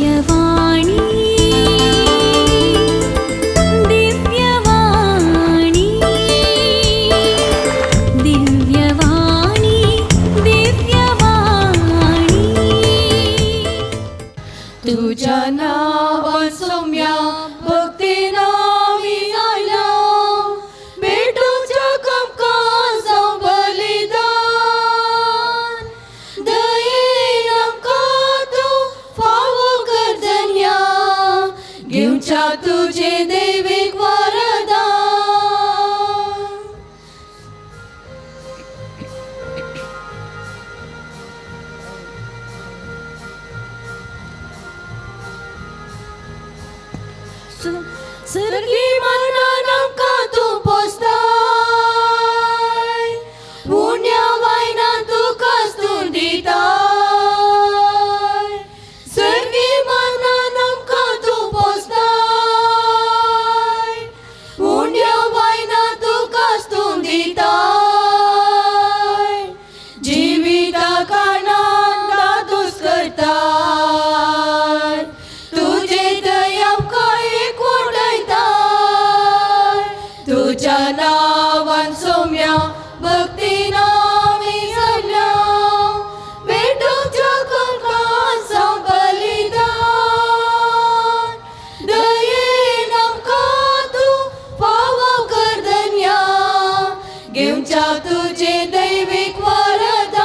दिव्यवाणी दिव्यवाणी दिव्यवाणी दिव्यवाणी। तुझ्या नावान सोम्या भक्तीन आमी आयला, भेटूच्या आमकां जावं बलिदान। दयेन आमकां तूं फावो कर धन्या, घेवच्या तुजें दैवीक वरदान। सर्गी मरणान आमकां तूं पोसताय, उण्या वायनान तुका स्तून दिताय। सर्गी मरणान आमकां तूं पोसताय, उण्या वायनान तुका स्तून दिताय। जिविता कारणान दादूस करताय, तुजे दया आमकां एकवटयताय। तुज्या नांवान सोम्या भक्तीन आमी जाल्या, भेटूच्या आमकां जावं बलिदान। दयेन आमकां तूं फावो कर धन्या, घेवच्या तुजें दैवीक वरदान।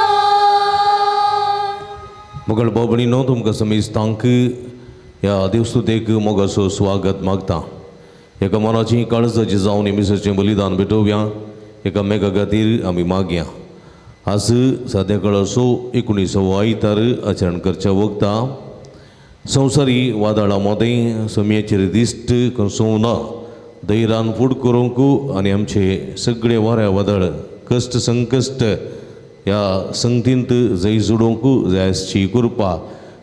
मोगल भाव भयणीनो, तुमकां समेस्तांक ह्या देवस्तुतेक मोगाचो स्वागत मागता। एका मनाची काळजाची जावन हे मिसाचें बलिदान भेटोवया, एकामेका खातीर आमी मागया। आज साद्या काळाचो 19वो आयतार आचरण करच्या वखता संवसारी वादळां मदें सम्याचेर दिश्ट कसोवना ना धैर्यान फूड करूंक आनी आमचे सगळे वाऱ्या वादळ कश्ट संकश्ट ह्या संगतींत जय जोडूंक जाय आसची कृपा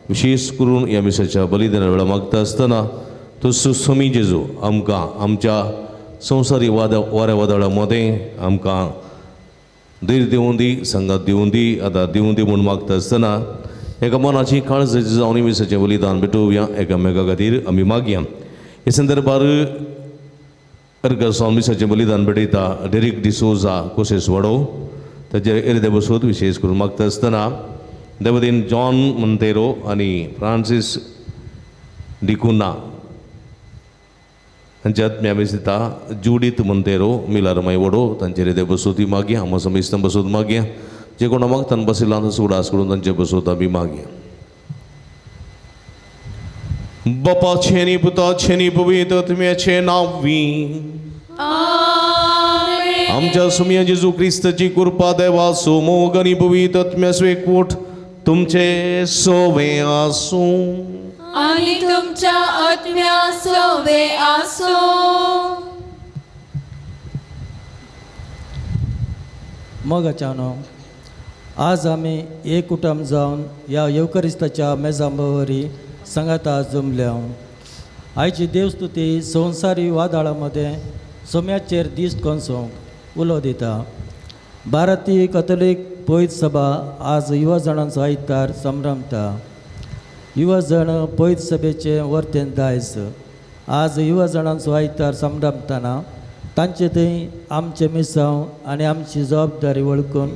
विशेष करून ह्या मिसाच्या बलिदाना वेळार मागता आसतना तो सुस्वामी जेजू आमकां आमच्या संवसारी वाऱ्या वादळां मदें आमकां धैर्य दिवूं दी, संगात दिवूं दी, आदार दिवूं दी म्हूण मागता आसतना एका मनाची काळजाची जावन मिसाचें बलिदान भेटोवया, एकामेका खातीर आमी मागया। हे संदर्भार अर्गासावन मिसाचें बलिदान भेटयता डेरीक डिसोजा कोशेस वाडो ताचेर एरदे बसोत विशेष करून मागता आसतना देवदीन जॉन मोंतेरो आनी फ्रांसीस डिकुना हांच्या आत्म्या दिता जुडीत मोंतेरो मिलारमाय वडो तांचेर एदे बसोती मागया। आमकां समेस्तां बसोत मागया, जे कोणा मागतान बशिल्ला तांचो उडास करून तांचे बसोत आमी मागया। बापाचें आनी पुताचें आनी पवित्र आत्म्याचें नांवी आमेन। आमच्या सुमया जेजू क्रिस्ताची कृपा देवाचो मोग आनी पवित्र आत्म्याचो एकवट तुमचे सोवे आसूं आनी तुमच्या आत्म्या सोवे आसूं। मोगाच्यानो, आज आमी एक कुटुंब जावन ह्या येवकरिस्ताच्या मेजांबरी सांगाता जमल्या। आयची देवस्तुती संवसारी वादळां मदें सोम्याचेर दीस कोनसोंक उलो दिता। भारतीय कथोलीक पयत सभा आज युवा जाणांचो आयतार संभ्रमता। युवा जण पयत सभेचें वर्तेन दायज आज युवा जाणांचो आयतार संभ्रमतना तांचे थंय आमचें मिसांव आनी आमची जबाबदारी वळखून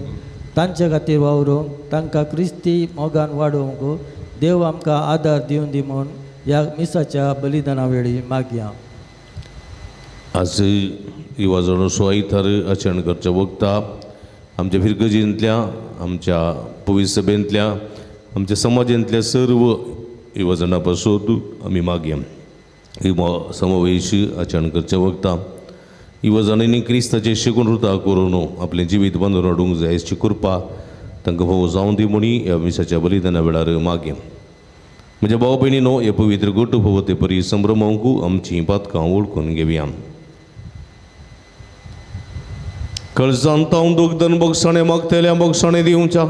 तांचे खातीर वावरूंक तांकां क्रिस्ती मोगान वाडोवंक देव आमकां आदार दिवन दी म्हूण ह्या मिसाच्या बलिदाना वेळी मागया। आज युवा जाणांचो आयतार आचरण करच्या वखता आमच्या फिरगजींतल्या, आमच्या पवित्र सभेंतल्या, आमच्या समाजांतल्या सर्व युवा जाणां पासून आमी मागया। युवा समावेश आचरण करच्या वखता युवा जाणांनी क्रिस्ताचें शिकून रुता करून आपलें जिवीत बांदून हाडूंक जाय अशी कृपा तांकां फावो जावं दी म्हणी ह्या मिसाच्या बलिदाना वेळार मागया। म्हज्या भाव भयणीनो, हे पवित्र गोटू फावो ते परी संभ्रमोवंक आमचीं पातकां वळखून घेवया। कळजांत हांव दुग्धन बोगसाणें मागतल्या बोगसाणें दिवच्या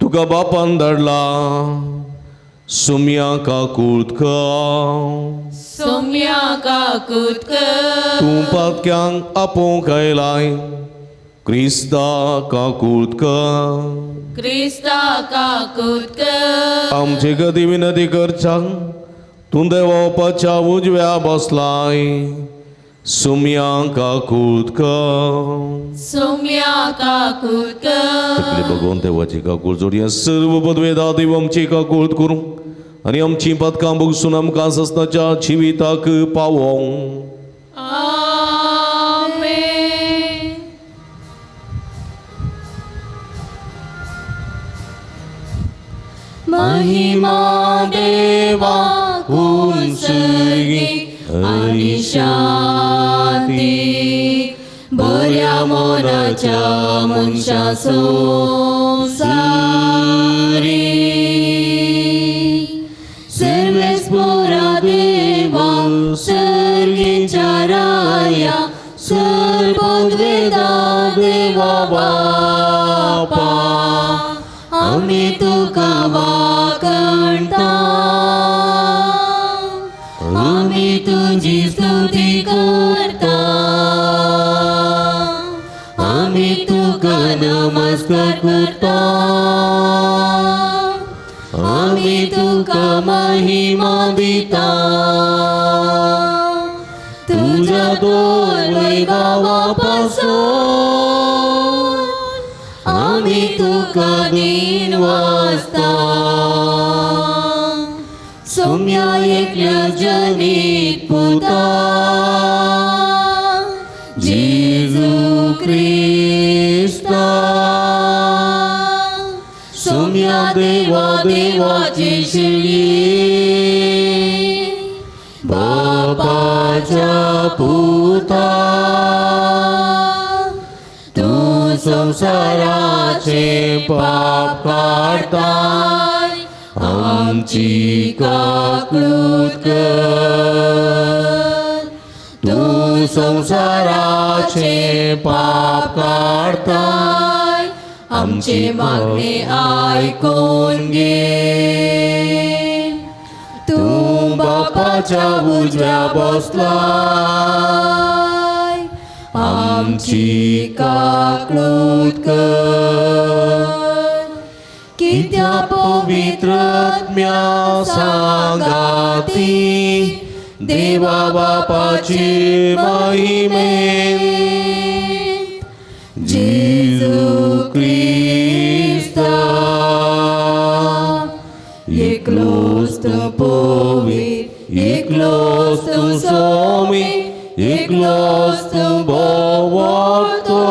तुका बापान धाडला सुम्या काकूत कर। सोम्या काकूत कर। तूं पातक्यांक आपोवंक आयलाय क्रिस्ता काकूत कर। क्रिस्ता काकूत कर. आमचे गती विनंती करच्या तूं देवपाच्या उजव्या बसलाय सुम्या काकूत कर. सोम्या काकूत कर. तकली भगवंत देवाची काकूळ जोडया सर्व पदवेदा देव आमची काकूळ करूं आनी आमची पदकां भोगसून आमकां सस्नाच्या जिविताक पावों. आमेन. महिमा देवा कुंसगी आनी शांती बऱ्या मनाच्या मनशा संवसारी. सर्वेस्पोरा देवा सर्गीच्या राया सर्वद्वेदा देवा बापा आमी तुका वाकणता आमी तुजी स्तुती करता आमी तुका नमस्कार करता आमी तुका महिमा दिता तुज्या दोन वैभावा पासून आमी तुका दिन वाचता. सोम्या एकल्या जनीत पुता जेजू क्रिस्ता सोम्या देवा देवाची शिळी बापाच्या पुता तूं संवसाराचे पाप काडताय आमची काकूत कर. तूं संवसाराचे पाप काडताय आमचे मागणे आयकून घे. तूं बापाच्या उजव्या बसलाय आमची काकूत कर. कित्या पवित्र आत्म्या सांगाती देवा बापाची महिमेन जेजू क्रिस्ता एकलोच तूं पवित्र एकलोच तूं स्वामी एकलोच तूं भोवतो.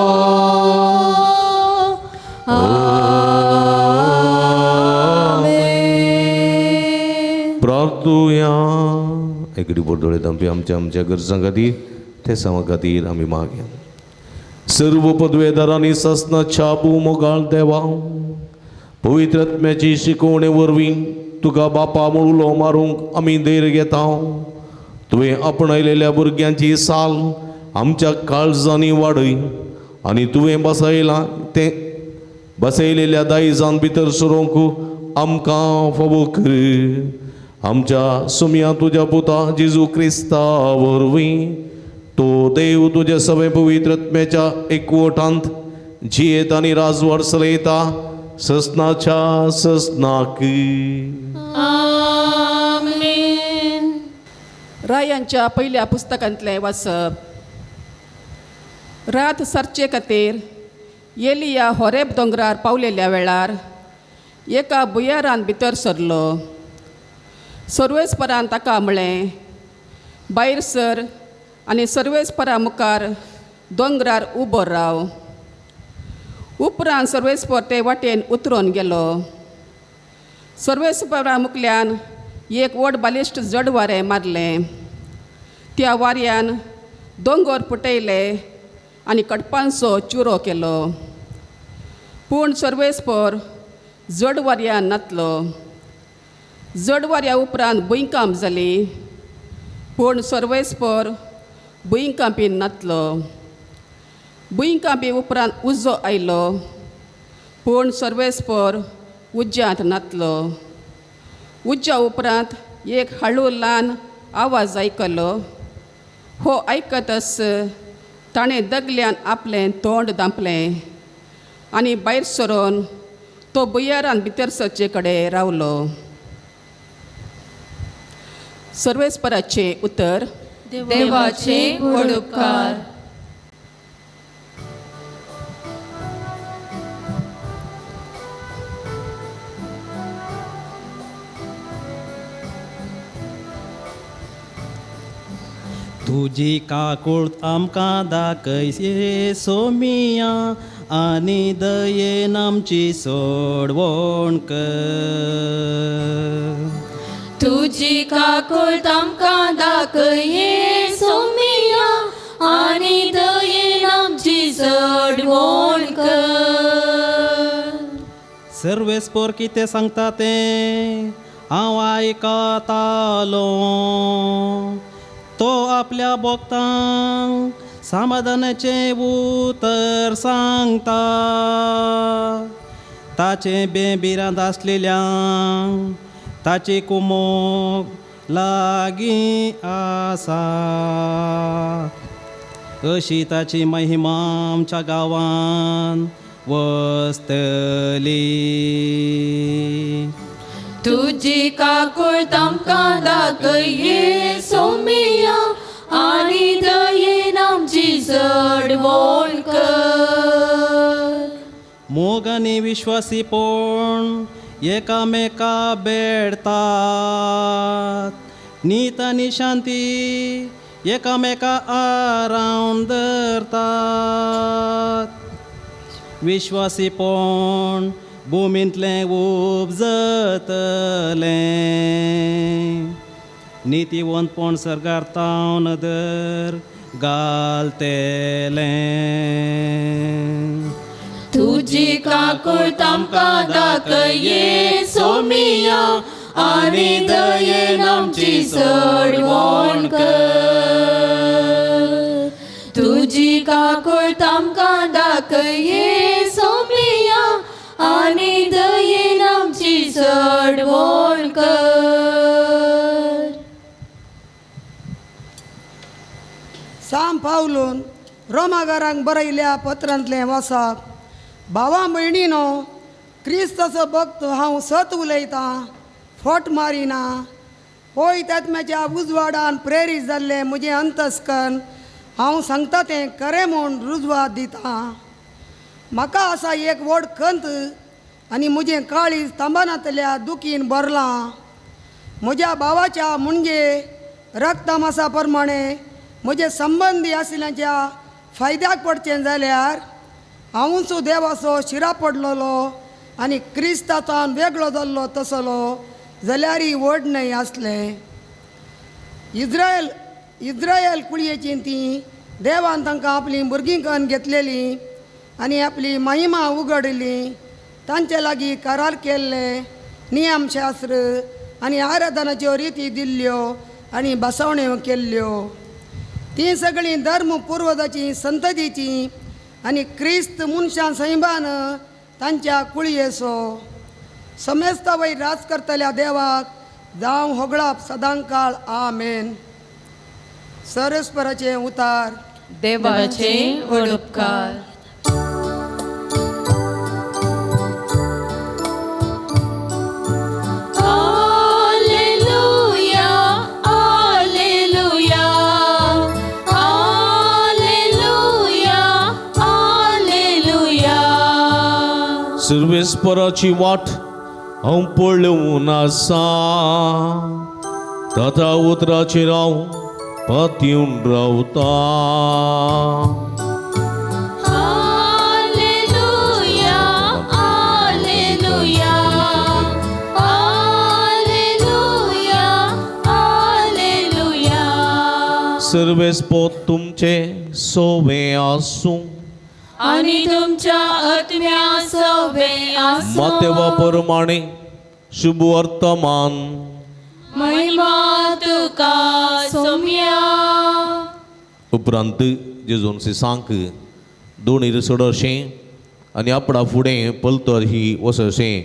आमेन. प्रार्थुया. एकडे बोर्डोळे दामपी आमच्या आमच्या गरजां खातीर ते सामा खातीर आमी मागया. सर्व पदवेदारांनी ससना छापू मोगाळ देवा पवित्र आत्म्याची शिकवणे वरवीं तुका बापा म्हूण उलो मारूंक आमी धैर्य घेता. तुवें आपणायलेल्या भुरग्यांची साल आमच्या काळजांनी वाडय आनी तुवें बसयलां तें बसयलेल्या दायजान भितर सरूंक आमकां फावो कर. आमच्या सुमया तुज्या पुता जेजू क्रिस्ता वरवीं तो देव तुज्या सगळे पवित्र आत्म्याच्या एकवटांत जियेत आनी राजवाड चलयता ससनाच्या ससनाक. आमेन. रायांच्या पहिल्या पुस्तकांतलें वाचप. रात सरचे खातीर एलिया होरेब दोंगरार पावलेल्या वेळार एका भुंयारान भितर सरलो. सर्वेस्परान ताका म्हळें, भायर सर आनी सर्वेस्परा मुखार दोंगरार उबो राव. उपरांत सर्वेस्पर ते वाटेन उतरून गेलो. सर्वेस्परा मुखल्यान एक व्हड बालिश्ट जड वारें मारलें. त्या वाऱ्यान दोंगर फुटयले आनी कडपांचो चुरो केलो. पूण सर्वेस्पर जड वाऱ्यान नातलो. जड वाऱ्या उपरांत भुंयकांप जाली, पूण सर्वेस्पर भुंयकांपीन नातलो. भुंयकांपी उपरांत उजो आयलो, पूण सर्वेस्पर उज्यांत नातलो. उज्या उपरांत एक हळू ल्हान आवाज आयकलो. हो आयकतच ताणें दगल्यान आपलें तोंड धांपलें आनी भायर सरून तो भुंयारान भितर सरचे कडेन रावलो. सर्वेस्पराचें उतर. देवाचे व्हड उपकार. तुजी काकूळत आमकां दाखय सोमिया आनी दयेन आमची सोडवण कर. तुजी काकूळत आमकां दाखय सोमिया आनी दयेन आमची सोडवण कर. सर्वेस्पोर कितें सांगता तें हांव आयकतालो. तो आपल्या भक्तांक समाधानाचें उतर सांगता. ताचें बेबिरांत आसलेल्यांक ताची कुमोक लागीं आसा. अशी ताची महिमा आमच्या गांवांत वसतली. तुजी काकूळत आमकां दाखय सोमिया आनी दयेन आमची सडवण कर. मोग आनी विश्वासीपण एकामेका बेडतात. नीत आनी शांती एकामेका आरावन धरतात. विश्वासीपण भुमींतलें उपजतलें. नितीवंतपण सर्गार तावन नदर घालतलें. तुजी काकूळत आमकां दाखय सोमिया आनी दयेन आमची सडवण कर. तुजी काकूळत आमकां दाखय सोमिया आनी दयेन आमची सडवण कर. साम पावलून रोमागारांक बरयल्या पत्रांतलें वाचप. भावा भयणीनो, क्रिस्ताचो भक्त हांव सत उलयतां, फोट मारिना. पळय तात्म्याच्या उजवाडान प्रेरीत जाल्लें म्हजें अंतस्कन हांव सांगता तें खरें म्हूण रुजवात दिता. म्हाका आसा एक व्हड खंत आनी म्हजें काळीज तांबनातल्या दुखीन भरलां. म्हज्या भावाच्या म्हणजे रक्तमासा प्रमाणे म्हजे संबंदी आशिल्ल्याच्या फायद्याक पडचें जाल्यार हांवूच देवाचो शिरा पडलेलो आनी क्रिस्तांतान वेगळो जाल्लो तसलो जाल्यारय व्हड न्हय आसलें. इज्रायल कुळयेची ती देवान तांकां आपलीं भुरगीं करून घेतलेलीं आनी आपली महिमा उगडली. तांचे लागीं करार केल्ले नियमशास्त्र आनी आराधनाच्यो रिती दिल्ल्यो आनी बसवण्यो केल्ल्यो. तीं सगळीं धर्म पुर्वजाची संततीची आनी क्रिस्त मनशां सैमान तांच्या कुळयेचो. समेस्ता वयर राज करतल्या देवाक जावं होगळाप सदांकाळ. आमेन. सरस्पराचें उतार. देवाचे व्हड उपकार. Alleluia, alleluia, alleluia, alleluia. सर्वेस्पराची वाट हांव पळोवन आसा, ताच्या उतराचेर हांव पातयेवन रावता. Alleluia, alleluia, alleluia, alleluia. सर्वेस्पोत तुमचे सोवे आसूं आनी तुमच्या आत्म्या सोवे आसूं. मातेवा प्रमाणे शुभ वर्तमान. महिमा तुका सोम्या. उपरांत जेजून सांक दोनी सोड अशें आनी आपणा फुडें पलतर ही वस अशें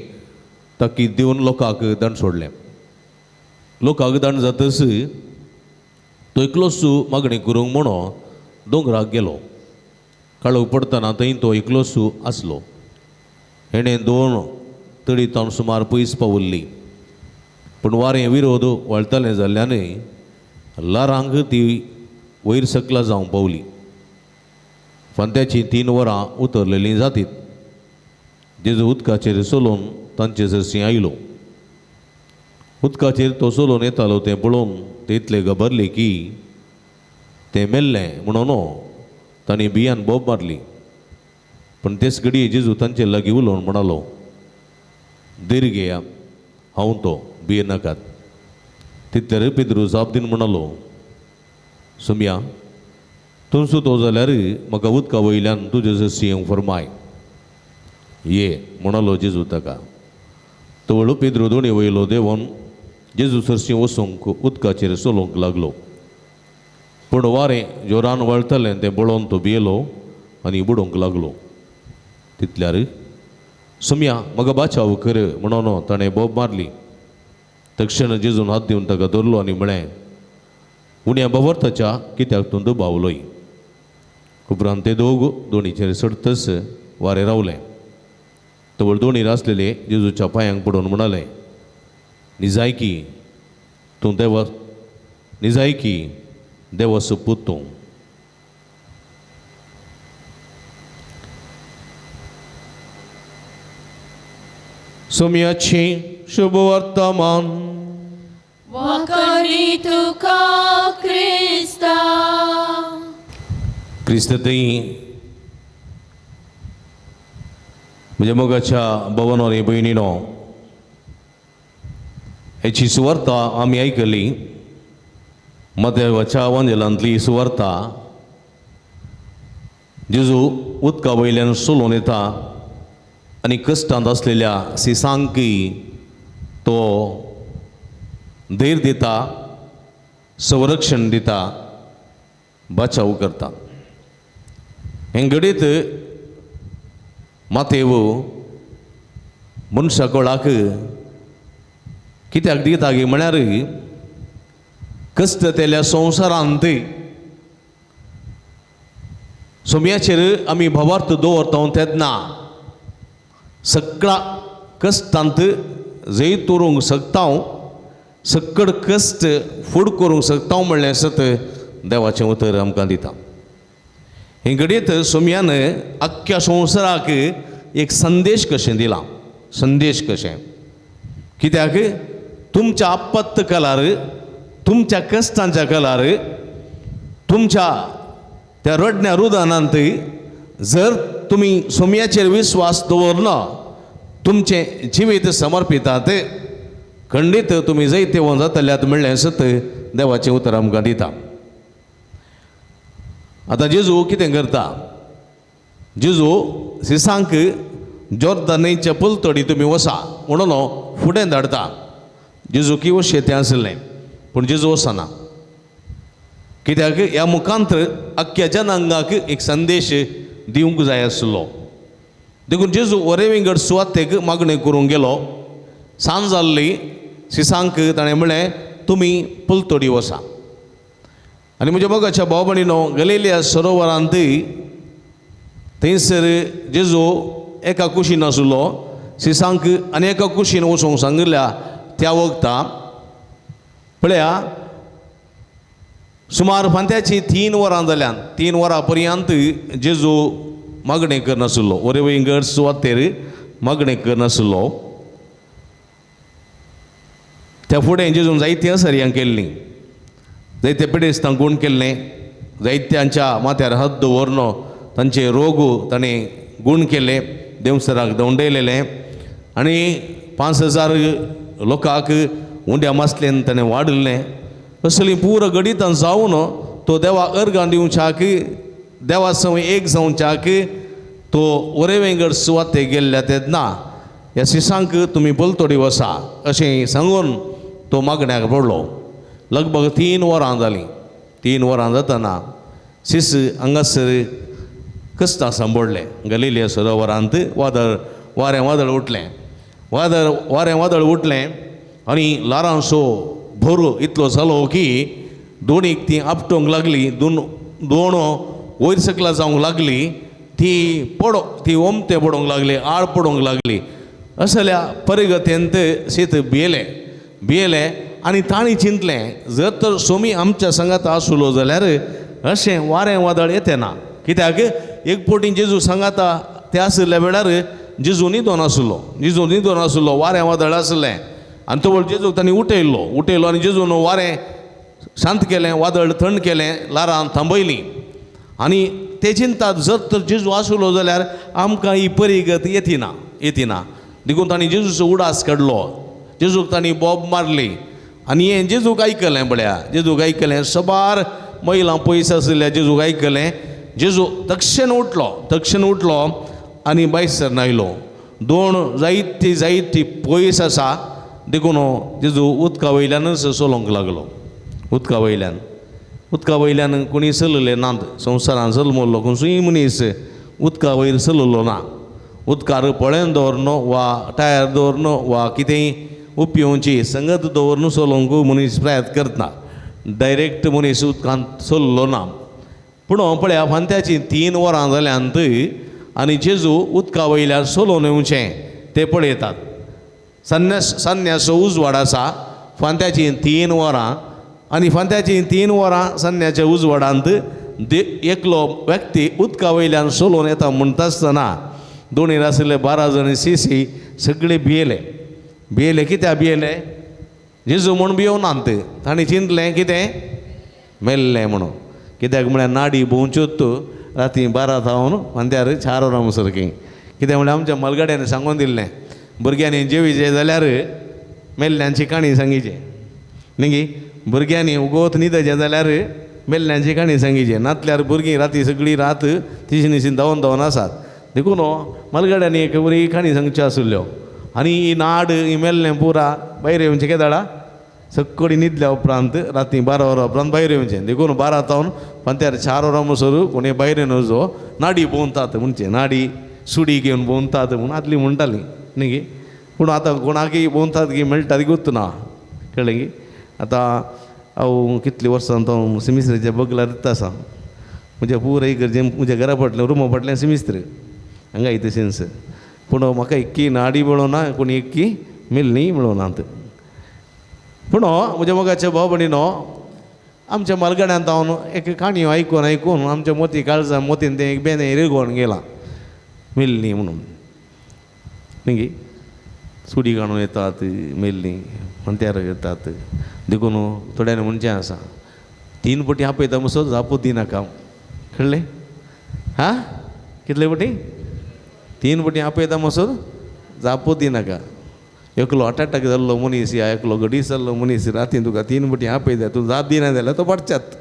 ताकी दिवन लोकांक दंड सोडलें. लोकांक दंड जातच तो एकलोच मागणी करूंक म्हणून दोंगराक गेलो. काळोख पडटना थंय तो एकलोच आसलो. हेणें दोन तडीतावन सुमार पयस पावल्ली. पूण वारें विरोध वळटलें जाल्ल्यान ल्हारांक ती वयर सकला जावंक पावली. फांत्याचीं 3 वरां उतरलेलीं जातीत. जेजू उदकाचेर चलोवन तांचे सरशीं आयलो. उदकाचेर तो चलोवन येतालो तें पळोवन ते इतले घाबरले की तें मेल्लें म्हणून तांणी बियान बोब मारली. पूण तेच घडये जेजू तांचे लागीं उलोवन म्हणालो, धीर घेया, हांव तो, भिये नाकात. तितल्यार पेद्रू जाप दिवन म्हणालो, सोम्या, तुमचो तो जाल्यार म्हाका उदका वयल्यान तुजे सरशीं येवंक फर्माय. ये म्हणालो जेजू ताका. तवळ पेद्रू दोणी वयलो देंवन जेजू सरशीं वचूंक उदकाचेर चलोवंक लागलो. पूण वारें जोरान वळटलें तें पळोवन तो भियेलो आनी बुडोवंक लागलो. तितल्यार सोम्या, म्हाका बाचाव कर म्हणून ताणें बोब मारली. तक्षण जेजून हात दिवन ताका धरलो आनी म्हळें, उण्या बवर्ताच्या कित्याक तूं दुबावलोय. उपरांत ते दोग दोणीचेर चडतच वारें रावलें. तवळ दोणीर आसलेले जेजूच्या पांयांक पडून म्हणाले, निजायकी तूं देवा, निजायकी देवाचो पूत तूं. सोम्याची शुभ वर्तमान. वाखाणी तुका क्रिस्ता. क्रिस्त थंय म्हज्या मोगाच्या भवनो आनी भयणीनो, हेची सुवार्ता आमी आयकली. मतेवाच्या वांजेलांतली सुवार्ता. जेजू उदका वयल्यान चलोवन येता आनी कश्टांत आसलेल्या सिसांकय तो धैर्य दिता, संरक्षण दिता, बचाव करता. हें घडीत मातेव मनशा कोळाक कित्याक दिता गी म्हळ्यार कश्ट तेल्या संवसारांत सोम्याचेर आमी भावार्थ दवरता तेन्ना सगळा कश्टांत जैत उरूंक शकता, सकड कश्ट फूड करूंक शकता म्हणलें सत देवाचें उतर आमकां दिता. हें घडयेत सोम्यान आख्ख्या संवसाराक एक संदेश कशें दिला, संदेश कशें. कित्याक तुमच्या आपत्त काळार, तुमच्या कश्टांच्या काळार, तुमच्या त्या रडण्या रुदानांत जर तुमी सोम्याचेर विस्वास दवरना, तुमचें जिवीत समर्पितात, खंडीत तुमी जैतेवंत जातल्यात म्हणलें सत देवाचें उतर आमकां दिता. आतां जेजू कितें करता? जेजू सिसांक जोर्दन न्हंयच्या पलतडी तुमी वसा म्हणून फुडें धाडता. जेजू किवशे तें आसलें, पूण जेजू वचना. कित्याक ह्या मुखांत आख्ख्या जनांगाक एक संदेश दिवंक जाय आसलो. देखून जेजू वरे विंगड सुवातेक मागणी करूंक गेलो. सांज जाल्ली, सिसांक ताणें म्हणलें, तुमी पलतडी वसा. आनी म्हज्या मोगाच्या भाव भयणीनो, गलिलिया सरोवरांत थंयसर जेजू एका कुशीन आसलो, सिसांक आनी एका कुशीन वचूंक सांगिल्ल्या त्या वखता पळया सुमार फांत्याची 3 वरां जाल्यान. 3 वरां पर्यंत जेजू मागणें करनासलो, वरे विंगड सुवातेर मागणें करनासलो. त्या फुडें जेजून जायतीं असर्यां केल्लीं, जायते पिडेस्तांक गुण केल्लें, जायत्यांच्या माथ्यार हात दवरन तांचे रोग ताणें गुण केले, देवसराक दवंडयलेले आनी 5000 लोकांक उंड्या मासलेन ताणें वाडलें. असलीं पुरो घडितां जावन तो देवा अर्गां दिवच्याक, देवा सवय एक जावच्याक तो वरे वेंगड सुवाते गेल्ल्या तेन्ना ह्या सिसांक तुमी पलतडी वसा अशें सांगून तो मागण्याक पडलो. लगभग 3 वरां जालीं. 3 वरां जातना सिस हांगासर कश्टां सांबोडलें. गलिलिया सरोवरांत वादळ वारें वादळ उठलें, वादळ वारें वादळ उठलें आनी ल्हारांचो भर इतलो जालो की दोणीक ती आपटोवंक लागली, दोण वयर सकला जावंक लागली, ती पडो ती ओमते पडोवंक लागली, आळ पडोवंक लागली. असल्या परिगतेंत शीत भियेले भियेले आनी तांणी चिंतलें जर तर सोमी आमच्या सांगात आसलो जाल्यार अशें वारें वादळ येते ना. कित्याक एक पटी जेजू सांगाता ते आशिल्ल्या वेळार जेजू न्हिदोन आसलो, जेजू न्हिदोन आसलो, वारें वादळ आसलें आनी तो वेळ जेजूक तांणी उठयल्लो, उठयलो आनी जेजून वारें शांत केलें, वादळ थंड केलें, ल्हारां थांबयलीं. आनी ते चिंतात जर तर जेजू आसलो जाल्यार आमकां ही परिगत येती ना, येती ना. देखून तांणी जेजूचो उडास काडलो, जेजूक तांणी बोब मारली आनी हें जेजूक आयकलें. पळया जेजूक आयकलें, सबार महिलां पयस आशिल्ल्या जेजूक आयकलें. जेजू तक्षण उठलो, तक्षण उठलो आनी भायसर आयलो. दोन जायती जायती पयस आसा देखून जेजू उदका वयल्यानच चलोवंक लागलो. उदका वयल्यान, उदका वयल्यान कोणी चलले नात. संवसारान जल्मल्लो खंयचोय मनीस उदका वयर चललो ना. उदकार पळेन दवरनो वा टायर दवरनो वा कितेंय उपयोवची संगत दवरन चलोवंक मनीस प्रयत्न करता. डायरेक्ट मनीस उदकांत चल्लो ना. पूण पळया फांत्याची 3 वरां जाल्यांत आनी जेजू उदका वयल्यार चलोवन येवचें ते पळयतात. संन्यास संन्यासो उजवाड आसा. फांत्याची 3 वरां आनी फांत्याची 3 वरां संन्याच्या उजवाडांत एकलो व्यक्ती उदका वयल्यान चलोवन येता म्हणटा आसतना दोणीर आशिल्ले 12 जाण शिशी सगळे भियेले. भियेले कित्याक भियेले? जेजू म्हूण भियोवनात. तांणी चिंतलें कितें मेल्लें म्हणून. कित्याक म्हळ्यार नाडी भोंवच्योत राती 12 जावन फांत्यार 4 वरां सारकीं. कित्याक म्हळ्यार आमच्या मलगाड्यांनी सांगून दिल्लें भुरग्यांनी जेवीचें जाल्यार मेल्ल्यांची काणी सांगीचें न्ही, भुरग्यांनी उगोत न्हिदचें जाल्यार मेल्ल्यांची काणी सांगीचें, नातल्यार भुरगीं राती सगळी रात तिशी निशीन धांवन धांवन आसात. देखून मलगाड्यांनी एक बरी काणी सांगच्यो आशिल्ल्यो. आनी ही नाड ही मेल्लें पुरा भायर येवचें केदाळा सगळी न्हिदल्या उपरांत राती 12 वरां उपरांत भायर येवचें. देखून 12 जावन फांत्यार 4 वरां म्हणसर कोणी भायर येवन नाडी भोंवतात म्हणचे नाडी सुडी घेवन भोंवतात म्हूण आदली म्हणटाली न्ही गे. पूण आतां कोणाकय भोंवतात की मेळटा ती गोत्त ना, कळ्ळें की. आतां हांव कितलीं वर्सां तो सिमिस्त्रीच्या बगलार दिता आसा. म्हज्या पुराय इगर्जे म्हज्या घरा फाटल्यान रुमा फाटल्यान सिमिस्त्री हांगा तशेंच. पूण म्हाका एक्की नाडी मेळोना, कोण एक्की मेल्ली मेळोनात. पूण म्हज्या मोगाच्या भाव भयणीनो आमच्या मालगाड्यांत हांव एक काणयो आयकून आयकून आमच्या मोती काळजा मोतीन तें एक बेनें रिगोवन गेलां मेल्ली म्हणून न्ही. सुडी काडून येतात मेल्ली म्हणत्यार येतात. देखून थोड्यांनी म्हणचें आसा 3 पटी आपयता म्हणसर जापू दिनाका, कळ्ळें? हां कितले पटी? 3 पटी आपयता म्हणसर जापू दिनाका. एकलो हार्ट अटॅक जाल्लो मनीस या एकलो गडीस जाल्लो मनीस रातीन तुका 3 पटी आपयता तूं जाप दिना जाल्यार तो पडच्यात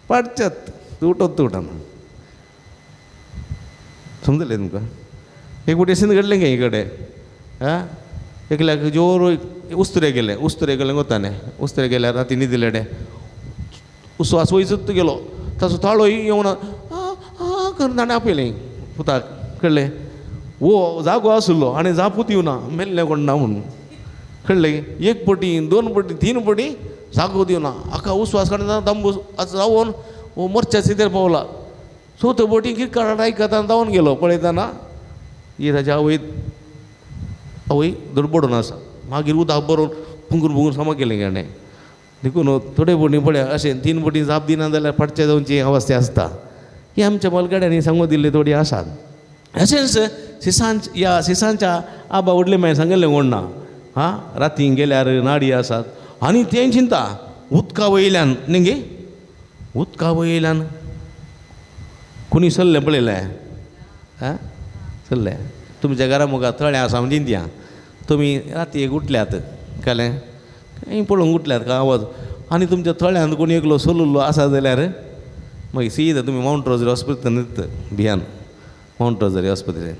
पडच्यात तूं उठत तूं उठना. समजलें तुमकां? एक पटी अशें घडलें गे कडेन आं एकल्याक जोर उस्तुरे गेले, उस्तुरे गेले वताने उस्तुरे गेल्यार राती न्हिदिल्ले कडेन उस्वास वयच गेलो ताचो ताळो येवन आ करून ताणें आपयलें पुताक, कळ्ळें? वो जागो आशिल्लो आनी जापूत दिवना मेल्लें कोण ना म्हणून, कळ्ळें? 1 पटी 2 पटी 3 पटी जागो दिवना हाका उस्वास काडना दंबू रावन वो मोर्च्या सितेर पावला. चवथो पटी किरकाट आयकता धांवन गेलो. पळयतना ही ताच्या आवय आवय धडपडून आसा. मागीर उदक भरून पुंगूर पुंगूर सामा केलें ताणें. देखून थोडे पटी पळय अशें 3 पटी जाप दिना जाल्यार फाटचे जावची अवस्था आसता. ही आमच्या मलगाड्यांनी सांगून दिल्ली थोडी आसात. अशेंच सिसांच ह्या सिसांच्या आबा व्हडले मागीर सांगिल्लें कोण ना हां राती गेल्यार नाडी आसात आनी तें चिंता उदका वयल्यान न्ही गे उदका वयल्यान कोणी सल्लें पळयलें आं सल्लें तुमच्या घरा मुखार तळें आसा म्हणजे चिंतया तुमी राती एक उठल्यात कळ्ळें खंय पळोवंक उठल्यात काय आवाज आनी तुमच्या तळ्यांत कोणी एकलो सोलुल्लो आसा जाल्यार मागीर सीदा तुमी मावंट रोजरी हॉस्पिटलांत भियान मावंट रोजरी हॉस्पिटल.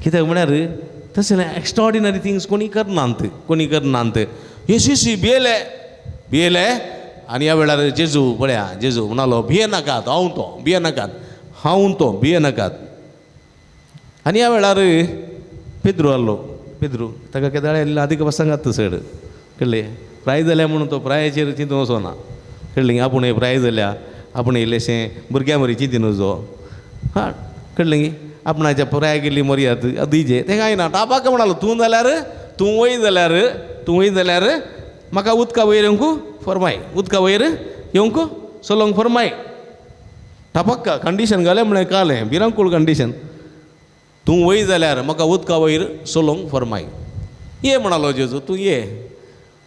कित्याक म्हळ्यार तसलें एक्स्ट्रॉर्डिनरी थिंग्स कोणी करनात, कोणी करनात. हे शिशी भियेले भियेले आनी ह्या वेळार जेजू पळया जेजू म्हणालो भिये नाकात हांव तो, भिये नाकात हांव तो, भिये नाकात. आनी ह्या वेळार पेद्रू आसलो, पेद्रू ताका केदाळ आदीक सांगात चड, कळ्ळें? प्राय जाल्या म्हणून तो प्रायचेर चिंतून वचना, कळ्ळें? आपूण प्राय जाल्या आपूण इल्लेशें भुरग्यां बरी चिंतीन वचो हां, कळ्ळें? आपणाच्या पुराय गेली मर्याद दिजे तें कांय ना. टापाक म्हणालो तूं जाल्यार तूं वय जाल्यार तूं वय जाल्यार म्हाका उदका वयर येवंक फरमाय, उदका वयर येवंक चलोवंक फरमाय. टापक्का कंडिशन घालें म्हळें कालें भिरांकूळ कंडिशन. तूं वय जाल्यार म्हाका उदका वयर चलोवंक फरमाय. ये म्हणालो जेजू तूं ये.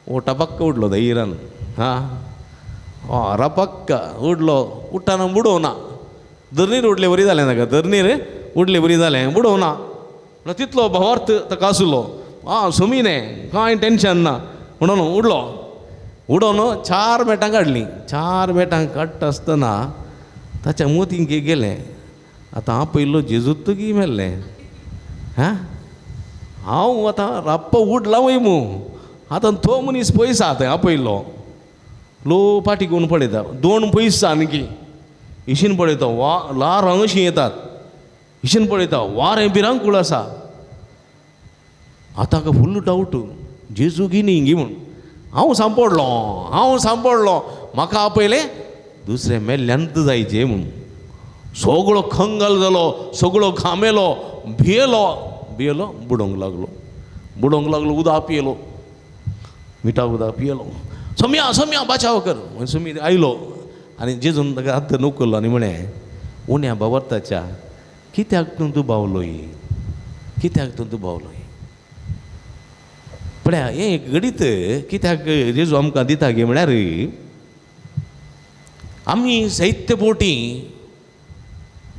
ओ टपक्क उडलो धैर्यान हां रपक्क उडलो. उडटाना बुडोवना, धरणीर उडले बरी जालें ताका, धरणीर उडले बरी जालें बुडोवना. म्हणल्यार तितलो भावार्थ ताका आसलो. आं सुमीने कांय टेंशन ना म्हणून उडलो. उडोवन 4 मेटां काडलीं. 4 मेटां काडटा आसतना ताच्या मोतींक गेलें. आतां हांव पयलो जेजूत की मेल्लें हां हांव आतां राप्प उडला वय मू. आतां तो मनीस पयस आहा थंय आपयलो लो पाटी घेवन पळयता 2 पयस आनकी इशीन पळयता वा ल्हारां अशीं येतात इशीन पळयता वारें भिरांकूळ आसा. आतां फुल्ल डावट जेजू गी न्ही गी म्हूण. हांव सांपडलो हांव सांपडलो म्हाका आपयलें दुसरें मेल्ल्यांत जायचें म्हूण. सगळो खंगल जालो, सगळो घामेलो, भियेलो भियेलो बुडोवंक लागलो बुडोवंक लागलो. उदक पियेलो, मिठा उदक पियेलो. सोम्या सोम्या बाचाव कर. सोमी आयलो आनी जेजून ताका हात उखल्लो आनी म्हळें उण्या बावर्ताच्या कित्याक तूं दुबावलोय, कित्याक तूं दुबावलोय. पळया हें एक घडीत कित्याक जेजू आमकां दिता गे म्हळ्यार आमी साहित्य पोटी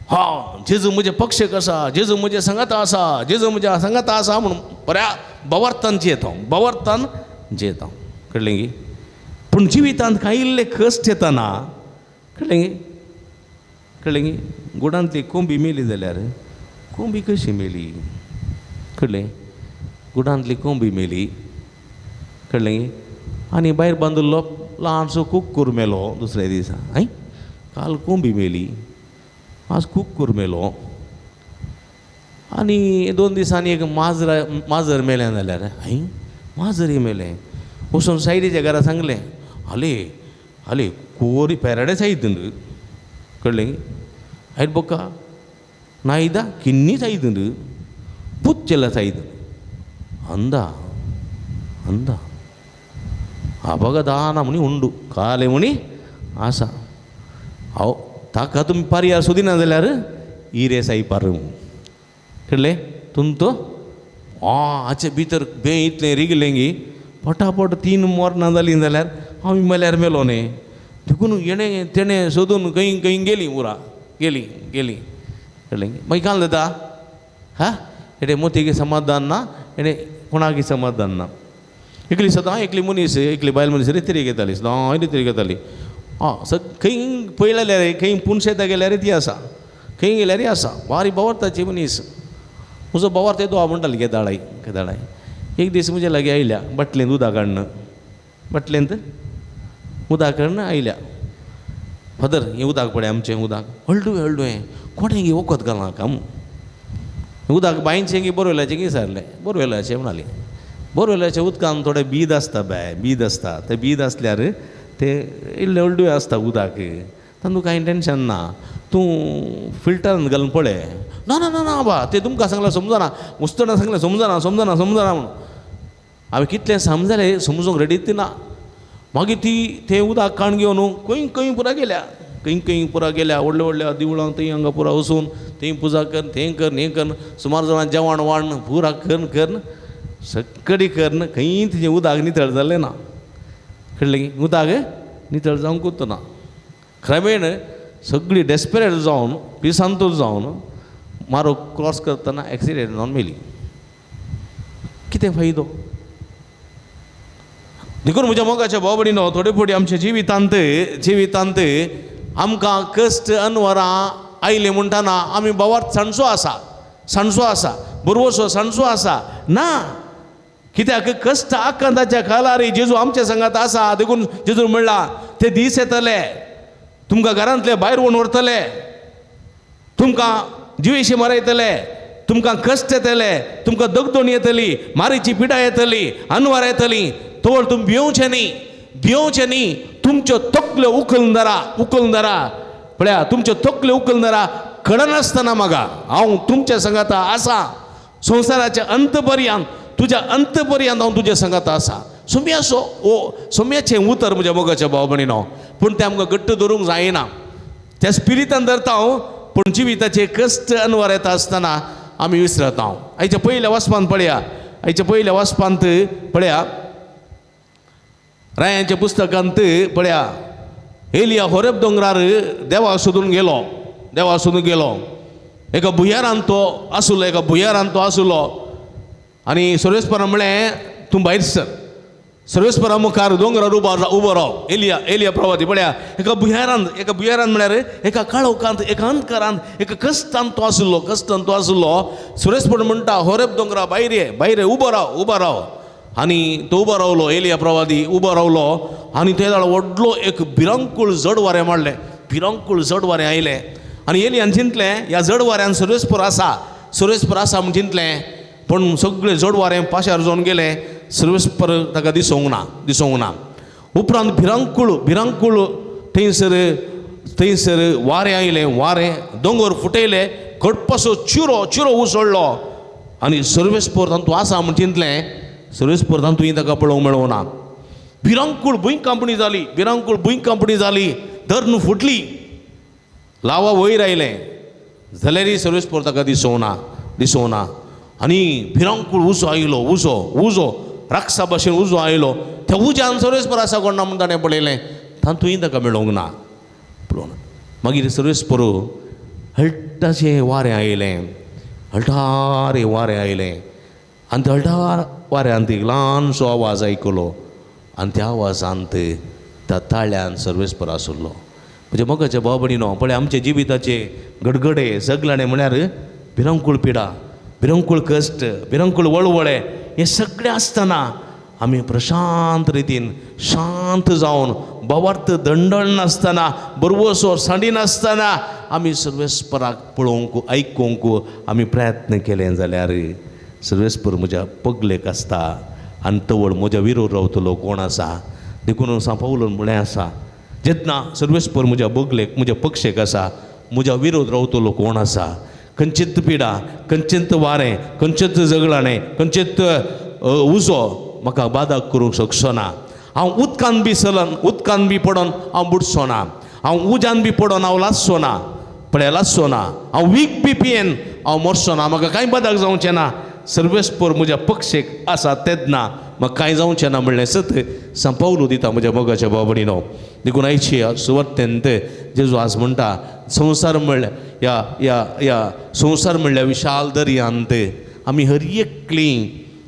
हा जेजू म्हजें पक्षक आसा, जेजू म्हजें सांगाता आसा, जेजू म्हज्या सांगाता आसा म्हणून बऱ्या बवर्तान जियेता बवर्तान जियेता. कळ्ळें गी? पूण जिवितांत कांय इल्ले कश्ट येतना कळ्ळें गी? कळ्ळें गी? गुडांतली कोंबी मेली जाल्यार कोंबी कशी मेली? कळ्ळें? गुडांतली कोंबी मेली कळ्ळें गी? आनी भायर बांदिल्लो ल्हानसो कुक्कूर मेलो दुसऱ्या दिसा. हय काल कोंबी मेली आज कुक्कूर मेलो. आनी 2 दिसांनी एक माजरा माजर मेलें जाल्यार हय माजरय मेलें. वचून सायडीच्या घरा सांगलें हाले हाले कोरी पेराडेच आयतून. कळ्ळें? आयट बोका नायदा किन्नीच आयतून पुतचेला आयतून अंदा अंदा अपगदाना म्हणी उंडू काले म्हणी आसा. हांव ताका तुमी पारयार सोदिना जाल्यार इरे साई पार. कळ्ळें? तुमतो हाचे भितर बें इतलें रिगलें गी पटापट 3 मोरनां जालीं जाल्यार हांव मेल्यार मेलो न्ही. देखून हेणें तेणें सोदून खंय खंय गेलीं उरा गेलीं गेलीं. कळ्ळें? मागीर काल जाता हा हेणें मोतीक समाधान ना, हेणें कोणाकय समाधान ना. एकली सदां एकली मनीस एकली बायल मनीस रेतरी घेताली सदां रेतरी घेताली. आं खंय पळयल्यार खंय पुनशेता गेल्यार ती आसा, खंय गेल्यार आसा. बारी बावर्ताची मनीस. म्हजो बावर्त येदो म्हणटाली केदाळाय केदाळाय. एक दीस म्हजे लागीं आयल्या बाटलेंत उदक काडून बाटलेंत उदक काडून आयल्या. फादर हें उदक पळय आमचें उदक हळडुवें हळडुवें कोणें गे वखद घालां काम उदक बांयचें गी बोरवेलाचें गी सारलें बोरवेलाचें म्हणाली. बोरवेलाचें उदकान थोडें बीद आसता बाय बीद आसता तें बीद आसल्यार तें इल्लें हळडुवें आसता उदक तातूंत कांय टेंशन ना. तूं फिल्टरान घालून पळय. ना ना ना ना बा तें तुमकां सांगल्यार समजना मुस्तडा सांगलें समजना समजना समजना म्हणून. हांवें कितलें समजलें समजूंक रेडीच ना. मागीर ती तें उदक काण घेवन खंय खंय पुरा गेल्या खंय खंय पुरा गेल्या व्हडल्या व्हडल्या देवळांक थंय हांगा पुरा वचून थंय पुजा कर थंय कर हें कर सुमार जाणां जेवण वाण पुरा करून करून सगळी करून खंय तिजें उदक नितळ जालें ना. कळ्ळें की? उदक नितळ जावंकूच ना. क्रमेण सगळी डेस्परेट जावन पिसांतूर जावन मारो क्रॉस करतना एक्सिडेंट जावन मेली. कितें फायदो? देखून म्हज्या मोगाच्या भाव भयणीनो थोडे फावटी आमच्या जिवितांत जिवितांत आमकां कश्ट अनवरां आयले म्हणटाना आमी भावार्थ सांडचो आसा सांडचो आसा बरवसो सांडचो आसा ना. कित्याक कश्ट आकांताच्या काळार जेजू आमच्या संगात आसा. देखून जेजू म्हणला ते दीस येतले तुमकां घरांतले भायर वोन व्हरतले, तुमकां जिवेशी मारयतले, तुमकां कश्ट येतले, तुमकां दगदोण येतली, मारीची पिडा येतली, अनवार येतली. तोवळ तुमी भियोवचें न्ही भियोवचें न्ही. तुमच्यो तकल्यो उखलून धरा उखलून धरा. पळया तुमच्यो तकल्यो उखलून धरा. कळनासतना म्हाका हांव तुमच्या संगाता आसा संवसाराच्या अंत पर्यंत तुज्या अंत पर्यंत हांव तुज्या संगाता आसा. सोम्याचो ओ सोम्याचें उतर म्हज्या मोगाच्या भाव भयणीनो, पूण तें आमकां घट्ट धरूंक जायना. त्या स्पिरितान धरता हांव, पूण जिविताचे कश्ट अनवर येता आसतना आमी विसरता हांव. आयच्या पयल्या वाचपांत पळया, आयच्या पयल्या वाचपांत पळया, रायांच्या पुस्तकांत पळया, एलिया होरेब दोंगरार देवा सोदून गेलो, देवा सोदून गेलो. एका भुंयारान तो आसलो, एका भुंयारान तो आसलो आनी सर्वेस्परान म्हळें तूं भायर सर. सर्वेस्परा मुखार दोंगरार उबो राव. एलिया एलिया प्रवादी पळया, एका भुंयारान, एका भुंयारान म्हळ्यार एका काळोखांत, एका अंधकारांत, एका कश्टान तो आसलो, कश्टान तो आसलो. सर्वेस्पर म्हणटा होरेब दोंगरा भायर ये, भायर उबो राव, उबो राव. आनी तो उबो रावलो, एलिया प्रवादी उबो रावलो आनी ते जाल्यार व्हडलो एक भिरांकूळ जड वारें मारलें, भिरांकूळ जड वारें आयलें. आनी एलियान चिंतलें ह्या जड वाऱ्यान सर्वेस्पर आसा, सर्वेस्पर आसा म्हूण चिंतलें, पूण सगळें जड वारें पाशार जावन गेलें, सर्वेस्पर ताका दिसूंक ना, दिसूंक ना. उपरांत भिरांकूळ भिरांकूळ थंयसर थंयसर वारें आयलें, वारें दोंगर फुटयले, कडपासो चिरो चिरो उसळ्ळो आनी सर्वेस्पर तातूंत आसा म्हूण चिंतलें, सर्वेस्पर तातूंत ताका पळोवंक मेळोंक ना. भिरांकूळ भुंयकांपणी जाली, भिरांकूळ भुंयकांपणी जाली, धरण फुटली, लावा वयर आयलें, जाल्यारय सर्वेस्पर ताका दिसूंक ना, दिसूंक ना. आनी भिरांकूळ उजो आयलो, उजो उजो राक्षसा भाशेन उजो आयलो. त्या उज्यान सर्वेस्पर आसा कोण ना म्हूण ताणें पळयलें, तातूंय ताका मेळोंक ना, पळोवंक ना. मागीर सर्वेस्पर हळटाचें वारें आयलें, हळटारे वारें आयलें आनी त्या हळटार वाऱ्यांत एक ल्हानसो आवाज आयकलो आनी त्या आवाजांत त्या ताळ्यान सर्वेस्पर आसलो. म्हणजे मोगाच्या भाव भयणीनो, पळय आमच्या जिविताचे गडगडे सगळ्याने म्हळ्यार भिरांकूळ पिडा, भिरांकूळ कश्ट, भिरांकूळ वळवळे, हें सगळें आसतना आमी प्रशांत रितीन शांत जावन भावार्थ दंडण नासतना, बरवसो सांडिनासतना आमी सर्वेस्पराक पळोवंक आयकूंक आमी प्रयत्न केले जाल्यार सर्वेस्पर म्हज्या पगलेक आसता आनी तवळ म्हज्या विरोध रावतलो कोण आसा. देखून सांव पावलोन म्हणलें आसा, जेन्ना सर्वेस्पर म्हज्या बगलेक म्हज्या पक्षेक आसा, म्हज्या विरोध रावतलो कोण आसा. खंयचीच पिडा, खंयचीच वारें, खंयचीच झगडाणें, खंयचीच उजो म्हाका बादा करूंक शकचो ना. हांव उदकान बी चलन, उदकान बी पडोन हांव बुडचो ना, हांव उज्यान बी पडोन हांव लासचो ना, पळय लासचो ना, हांव वीख बी पियेन हांव मरचो ना, म्हाका कांय बादाक जावचें ना. सर्वेस्पर म्हज्या पक्षेक आसा तेन्ना म्हाका कांय जावचें ना म्हणलें सत सांव पावलो दिता म्हज्या मोगाच्या भाव भयणीनो. देखून आयची सुवातेंत जेजू आज म्हणटा, संवसार म्हणल्यार ह्या ह्या ह्या संवसार म्हणल्यार विशाल दर्यांत आमी हर एकलीं,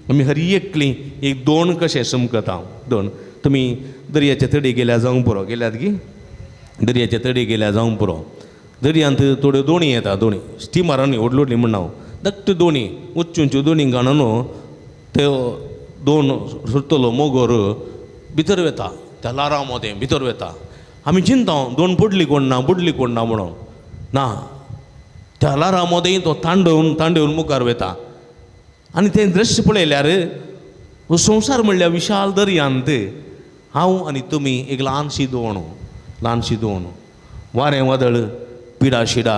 आमी हर एकलीं एक दोन कशें चमकता. दोन तुमी दर्याच्या तडी गेल्या जावंक पुरो, गेल्यात की दर्याच्या तडी गेल्या जावंक पुरो. दर्यांत थोड्यो दोणी येता, दोणी स्टिमरांनी व्हडली व्हडली म्हणना हांव, धाकट्यो दोणी, उच्च उंच दोणी घालून त्यो दोन सोडटलो मोगोर भितर वता, त्या ल्हारां मदें भितर वता. आमी चिंता दोन बुडली कोण ना, बुडली कोण ना म्हणून ना, त्या ल्हारां मदें तो तांडोवन तांडोवन मुखार वता. आनी तें दृश्य पळयल्यार हो संवसार म्हणल्यार विशाल दर्यांत हांव आनी तुमी एक ल्हानशी दोण, ल्हानशी दोण, वारें वादळ, पिडा शिडा,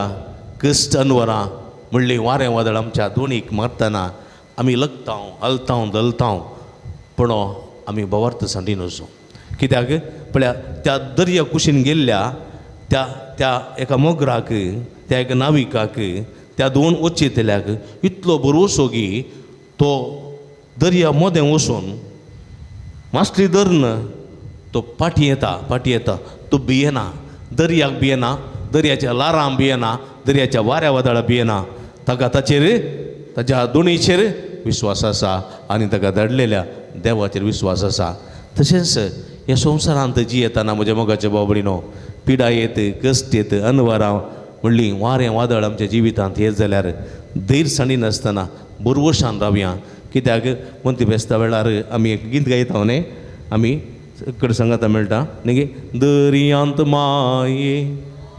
कश्ट अनवरां म्हणली वारें वादळ आमच्या दोणीक मारतना आमी लकतांव, हलतांव, दलतांव, पूण आमी भावार्थ सांडीन वचूं. कित्याक पळया त्या दर्या कुशीन गेल्ल्या त्या त्या एका मोगराक, त्या एका नाविकाक, त्या दोन वचयतल्याक इतलो भरवसो की तो दर्या मदें वचून मासली धरून तो फाटीं येता, फाटीं येता. तो भियेना, दर्याक भियेना, दर्याच्या ल्हारां भियेना, दर्याच्या वाऱ्या वादळा भियेना. ताका ताचेर ताच्या दोणीचेर विश्वास आसा आनी ताका धाडलेल्या देवाचेर विश्वास आसा. तशेंच ह्या संवसारांत जी येताना म्हज्या मोगाच्या भाव भयणीनो, पिडा येत, कश्ट येत, अनवरां म्हणली वारें वादळ आमच्या जिवितांत येत जाल्यार धैर्य सांडिनासतना बरवशान रावया. कित्याक मोंती फेस्ता वेळार आमी एक गीत गायता न्ही, आमी कड सांगाता मेळटा न्ही, दर्यांत माये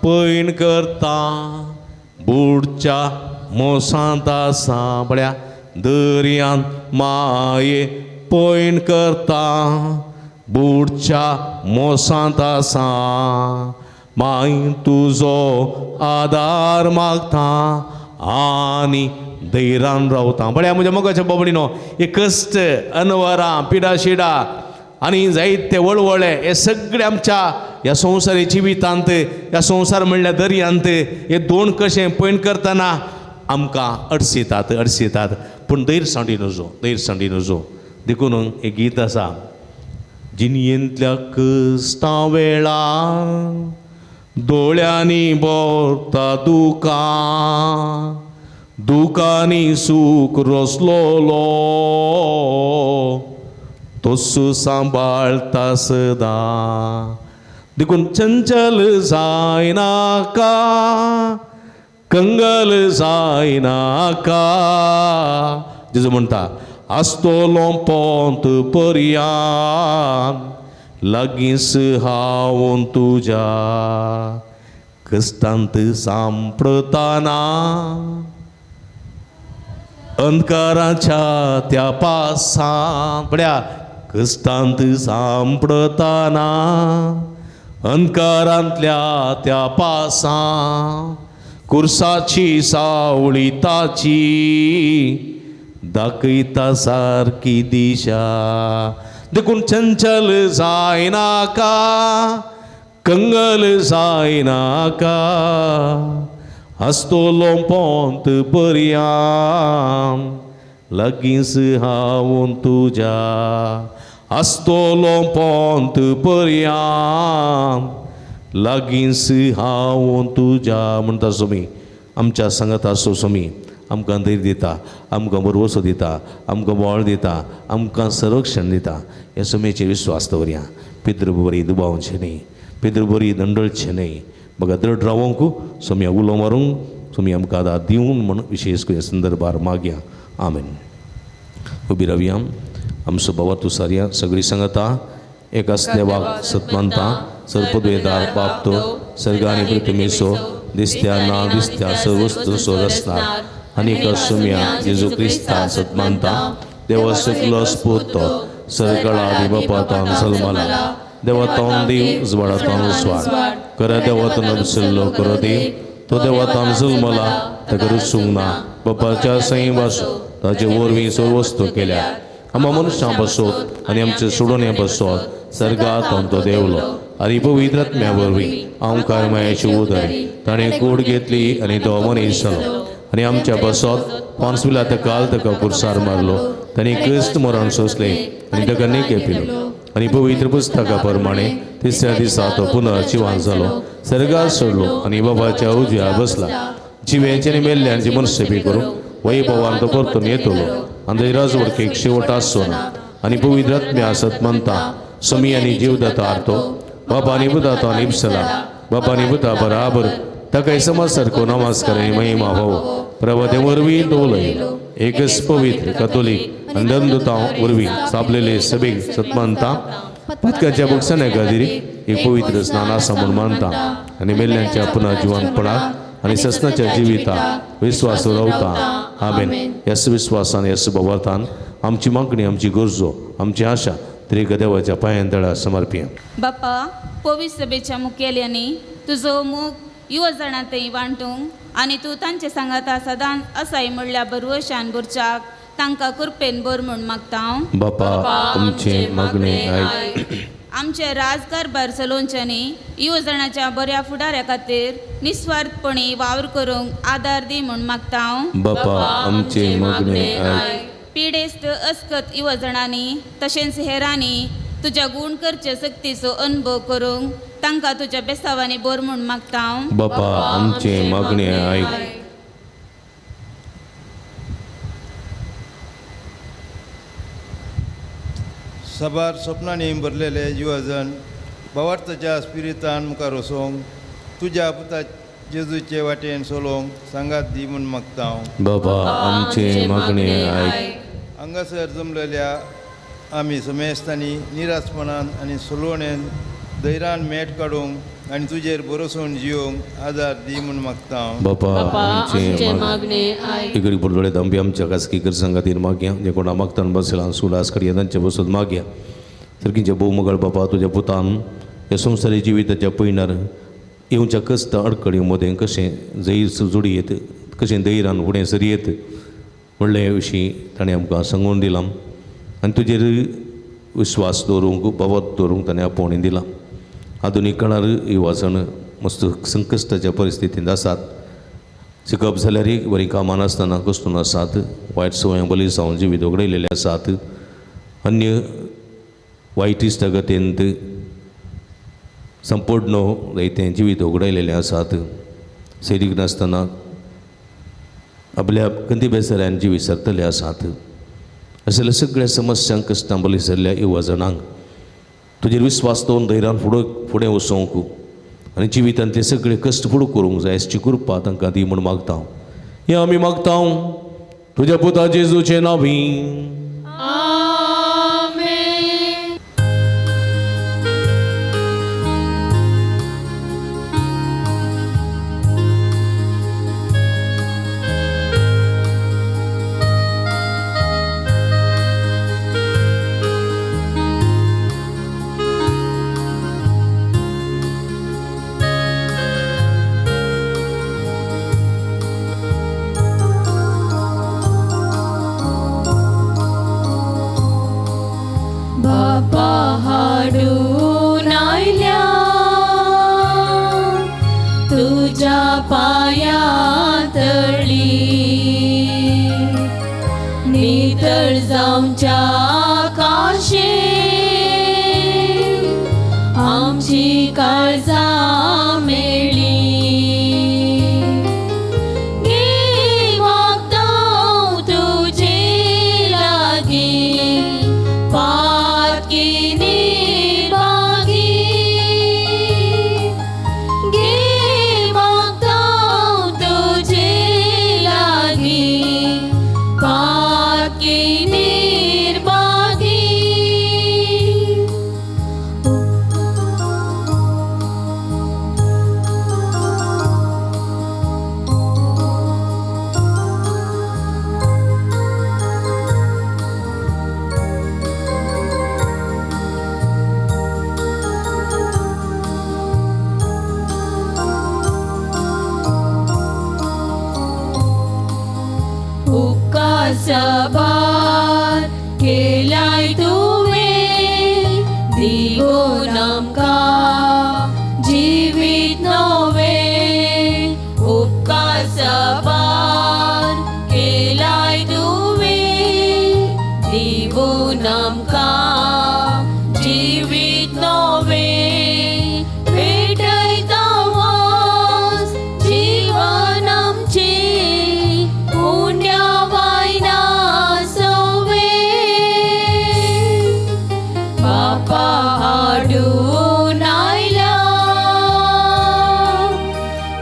पयण करता बुडच्या मोसांत आसा. पळया दर्यांत माये पयण करता बुडच्या मोसांत आसा, माय तुजो आदार मागता आनी धैर्यान रावता. बळ्या म्हज्या मोगाच्या बाबडीनो, हे कश्ट अनवरां पिडा शिडा आनी जायते वळवळे हे सगळे आमच्या ह्या संवसारी जिवितांत, ह्या संवसार म्हणल्यार दर्यांत हे दोन कशें पयण करतना आमकां अडसितात अडसितात. पूण धैर्य सांडी नजो, धैर्य सांडी नजो. देखून एक गीत आसा, जिणयेंतल्या कश्टां वेळार दोळ्यांनी भरता दुकां, दुकांनी सूख रसलोलो तोसू सांबाळता सदां. देखून चंचल जायनाका, कंगल जायनाका. जेजू म्हणटा आसतलो पोंत पर्यान लागींच हांव तुज्या, कश्टांत सांपडताना अंधकाराच्या त्या पासान, पळया कश्टांत सांपडताना अंधकारांतल्या त्या पासान, कुर्साची सावळी ताची दाखयता सारकी दिशा. देखून चंचल जायनाका, कंगल जायनाका, आसतलो पोंत पर्यान लागींच हांव तुज्या, आसतलो पोंत पर्यान लागींच हांव तुज्या. म्हणटा स्वामी आमच्या सांगात आसो स्वामी, आमकां धैर्य दिता, आमकां भरवसो दिता, आमकां बळ दिता, आमकां संरक्षण दिता. ह्या स्वामीचेर विस्वास दवरया. पितृ बरी दुबावचें न्हय, पितृ बरी दंडळचें न्हय, बघा दृढ रावोंक स्वामी उलो मारूंक स्वामी आमकां आदार दिवन म्हूण विशेष करून संदर्भार मागया. आमेन. उबी रावया. आमचो बाबा तूं सारया सगळी सांगता एकाच देवाक सतमानता, सर्पद्वेदार बापतो सर्गानी पृथ्वीसो दिसत्या ना दिसत्या सर्वस्तुसो रसनार आनी एका सुम्या जेजू क्रिस्ता सतमानता, देवा सगलो स्पूत सरगळा आनी बापातान सलमाला, देवातान देव उजवाडातान उजवाड करा, देवातान अबसल्लो करो देव तो देवातान जल्मला ताका रुसूंक ना, बापाच्या सैं वासो ताचे वरवीं सर्व वस्तू केल्या, आमकां मनशां बसोत आनी आमचे सोडोवण्या बसोत सर्गात तो देवलो आनी पवित्र आत्म्या वरवीं आमकां मायाची उदरी ताणें कूड घेतली आनी तो मनीस जालो आनी आमच्या बसोत पांचविला काल ताका पुरसार मारलो, ताणें क्रिस्त मरण सोंसलें आनी ताका नेके पिलो आनी पवित्र पुस्तका प्रमाणे तिसऱ्या दिसा तो पुनः जिवान जालो, सर्गार सोडलो आनी बाबाच्या उजव्या बसला, जिव्यांचे आनी मेल्ल्यांची मनसेबी करूंक वैभवान तो परतून येतलो आनी ताजी राजवडकेक शेवट आसचो ना. आनी पवित्र आत्म्या सतमंता समी आनी जीवदाता आरतो बाबा आनी बुधातो आनी इप्सला बाबा आनी बुधा बराबर ताका समज सारको नमस्कार आनी महिमा हो प्रभा वरवीं दवरलो एकच पवित्र कथोलीक आनी दंदुतां वरवीं सापलेले सभेक सतमानता पातकाच्या बक्षाण्या खातीर एक पवित्र स्नान आसा म्हूण मानता आनी मेल्ल्यांच्या पुनः जिवनपणाक आनी ससनाच्या जिविताक विस्वास रावता. आमेन. ह्याच विस्वासान ह्याच भावार्थान आमची मागणी, आमची गरजो, आमची आशा त्रिक देवाच्या पांयां तळा समर्पया. बापा पवित्र सभेच्या मुखेल्यांनी तुजो मोग युवा जाणां थंय वांटूंक आनी तूं तांचे सांगाता सदांच आसाय म्हणल्या बरवशान भरच्याक तांकां कृपेन भर म्हूण मागता हांव. बापा आमचे मागणे आयक. आमचे राजकारभार चलोवच्यांनी युवजणाच्या बऱ्या फुडाऱ्या खातीर निस्वार्थपणी वावर करूंक आदार दी म्हूण मागता हांव. बापा आमचे मागणे आयक. पिडेस्त अस्कत युवजणांनी तशेंच हेरांनी तुज्या गूण करचे सक्तीचो अनुभव करूंक तांकां तुज्या बेसावांनी भर म्हूण मागता हांव. बापा आमचे मागणे आयक. साबार सपनांनी भरलेले युवजण भावार्थाच्या स्पिरितान मुखार वचोंक तुज्या पुता जेजूचे वाटेन चलोवंक सांगात दी म्हूण मागता हांव. बाबा आमचे मागणे आयक. हांगासर जमलेल्या आमी समेस्तांनी निराशपणान आनी सलोवणेन धैर्यान मेट काडूंक आनी तुजेर भरोसोन जियोंक आदार दी म्हूण मागता हांव. बाबा आमचे मागणे आयक. इकडे बोलडोळे आमची आमच्या खासगी गरजां खातीर मागया, जे कोणा मागतान बसला सुलास कडया तांचे बसून मागया. सारकींचे भोव मगळ बाबा तुज्या पुतान ह्या संवसारी जिविताच्या पयणार येवच्या कश्ट अडकळी मदें कशें जैर जोडयेत, कशें धैर्यान फुडें सरयेत म्हणले विशीं ताणें आमकां सांगून दिलां आनी तुजेर विश्वास दवरूंक, बाबत दवरूंक ताणें आपोवणी दिलां. आधुनीक काळार युवाजण मस्त संकश्टाच्या परिस्थितींत आसात. शिकप जाल्यार बरीं कामां नासतना कश्टून आसात, वायट संवयां बली जावन जिवीत वगडयलेले आसात, अन्य वायट इश्टागतींत संपूर्ण जायतें जिवीत वगडयलेलें आसात. सैरीक नासतना आपल्या कंदी बेसऱ्यान जिवीत सरतले आसात. असल्या सगळ्या समस्यांक कश्टां बली सरल्या युवा जाणांक तुजेर विस्वास दवरून धैर्यान फुडें फुडें वचोंक आनी जिवितांतले सगळे कश्ट फुडें करूंक जाय अशी कृपा तांकां दी म्हूण मागता. हें आमी मागता तुज्या पुता जेजूचे नांवी. सबार केलाय तुवें दिवन आमकां जिवीत नवें. उपकार सबार केलाय तुवें दिवन आमकां जिवीत नवें. भेटयता वास जीवन आमचें उण्या वायना सवे. बापा हाडून आयला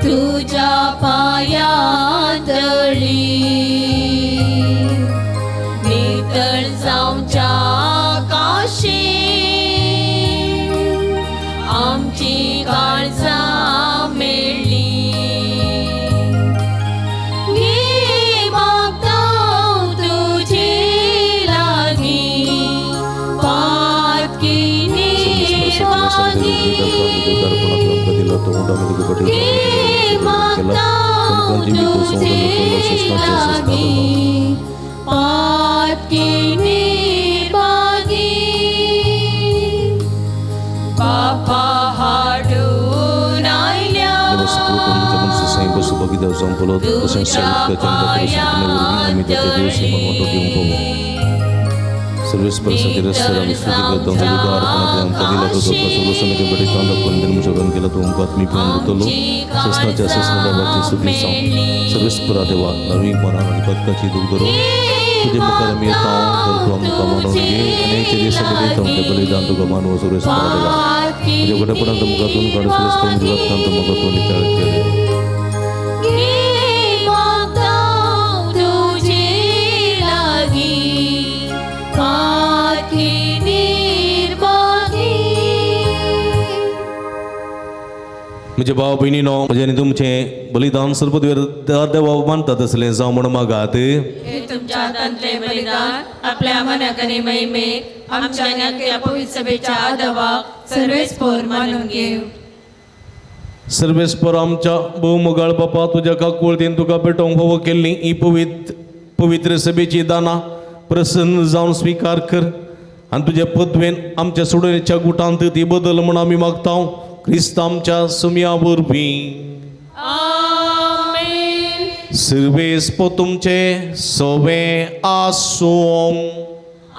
तुज्या पांया तळी, नितळ जावच्या काशी आमची काळजां मेळ्ळी. घे मागता तुजे लागीं पातकी निर्भागी. घे मागता तुजे लागीं पातकी निर्भागी. बापा हाडून आयल्या सर्वेस्पराचे रस्त्यार आमी स्तुती करता. उदारपणांतल्यान आमकां दिला तो सर्व समिती भेटयता निर्मशोधन केला तो आमकां आत्मी पिवन दितलो. ससनाच्या ससना बाबाची स्तुती जावं. सर्वेस्परा देवा नवी मनान आनी पदकाची दूख धरून तुजे मुखार आमी येता तर तूं आमकां मानून घे आनी एकचे दीस समिती आमचें बलिदान तुका मानव. सर्वेस्परा देवा तुज्या घटपणांत तुमकां तूं काड सुरेस्पर तुज्या तुमकां तूं नितळ केलें. म्हजे भाव भयणीनो म्हजें आनी तुमचें बलिदान सर्वद्वेर देवा मानता तसलें जावं म्हूण मागात. तुमच्या हातांतलें बलिदान आपल्या मनाक आनी महिमेक आमच्या आनी पवित्र सभेच्या आदवाक सर्वेस्पर मानून घेव. सर्वेस्पर आमच्या भोवमोगाळ बापा, तुज्या काकुळतीन तुका पेटोवंक फावो केल्ली ही पवित्र सभेची दानां प्रसन्न जावन स्विकार कर आनी तुज्या पदवेन आमच्या सोडणेच्या गुटांत ती बदल म्हूण आमी मागता क्रिस्त आमच्या सुमया वरवीं. आमेन. सर्वेस्पर तुमचे सवे आसूं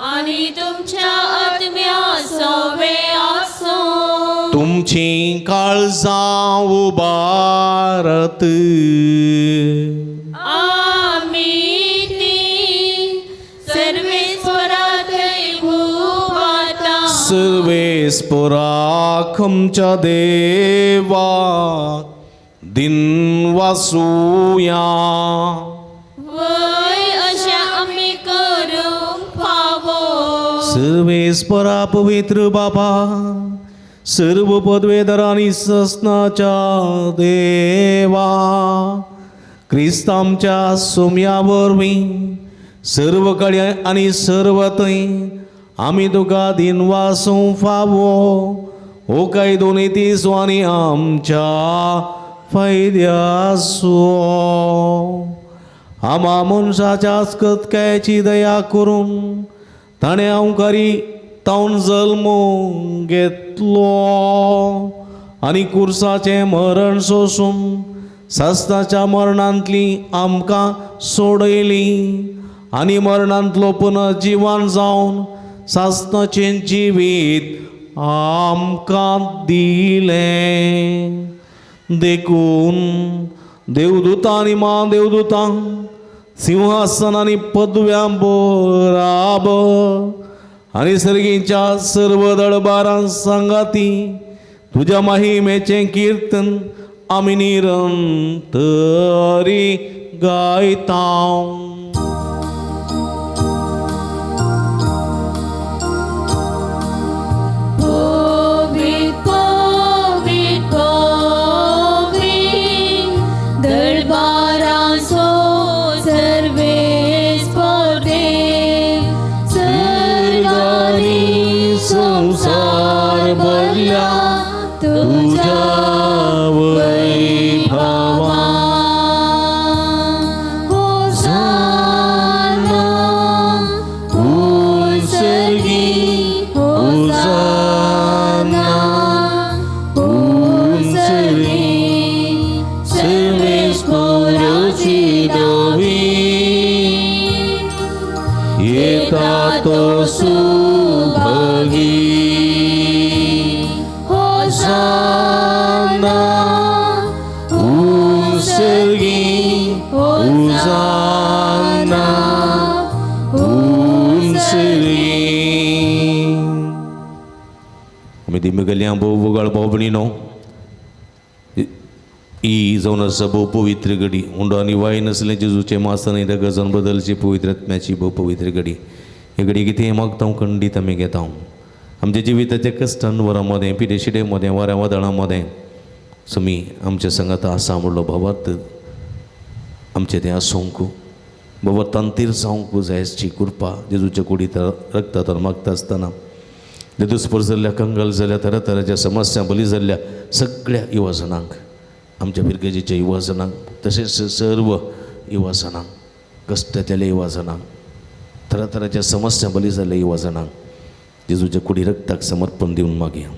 आनी तुमच्या आत्म्या सवे आसूं. तुमची काळजां उबारत आमी ती सर्वेस्परा थंय भुवाता. सर्वेस्पराक आमच्या देवा दिन वासूया. वय अशें आमी करूंक फावो. सर्वेस्परा पवित्र बाबा, सर्व पदवेधरांनी ससनाच्या देवा, क्रिस्त आमच्या सोम्या वरवीं सर्व कडेन आनी सर्व थंय आमी तुका दिनवासूंक फावो. हो कायदो नीतीचो आनी आमच्या फायद्याचो. आमा मनशाच्या आस्कतकायेची दया करून ताणें अंकारी तावन जल्म घेतलो आनी कुर्साचें मरण सोसून सासणाच्या मरणांतली आमकां सोडयली आनी मरणांतलो पुनर्जिवन जावन सासणाचें जिवीत आमकां दिलें. देखून देवदूतां आनी म्हादेवदूतां सिंहासन आनी पदव्यां बराबर आनी सर्गीच्या सर्व दळबारां सांगाती तुज्या महिमेचें किर्तन आमी निरंतरी गायता. पवित्र पवित्र पवित्र दरबाराचो सर्वेस्पर देव, सर्गांनी संवसार भरला तुज्या वैभवान. होसाना उंचगी, होसाना उंचगी, सर्वेस्पराची दावी येता तो सुभगी. होसाना उंचगी, होसाना उंचगी. आमी दिमी गेल्या भोव वगाळ भाव भयणीनो, ही जावन आसा भोव पवित्र घडी. उंडो आनी वाय नासलें जेजूचें मास आनी रगत जावन बदलची पवित्र आत्म्याची भोव पवित्र घडी. ही घडी कितें मागता खंडीत आमी घेता. आमच्या जिविताच्या कश्टान वरां मदें, पिडेशिडे मदें, वाऱ्या वादळां मदें समी आमच्या सांगाता आसा म्हणलो भावार्थ आमचें तें आसूंक बाबा तांतीर जावंक जायची कृपा जेजूच्या कुडीत रक्तांत मागता आसतना दुस्पर जाल्ल्या, कंगाल जाल्ल्या, तरातराच्या समस्या बली जाल्ल्या सगळ्या युवाजणांक, आमच्या फिरगेजीच्या युवाजणांक, तशेंच सर्व युवाजणांक, कश्टांतल्या युवाजणांक, तरातराच्या समस्या बली जाल्ल्या युवाजणांक जेजूच्या कुडी रक्ताक समर्पण दिवन मागया.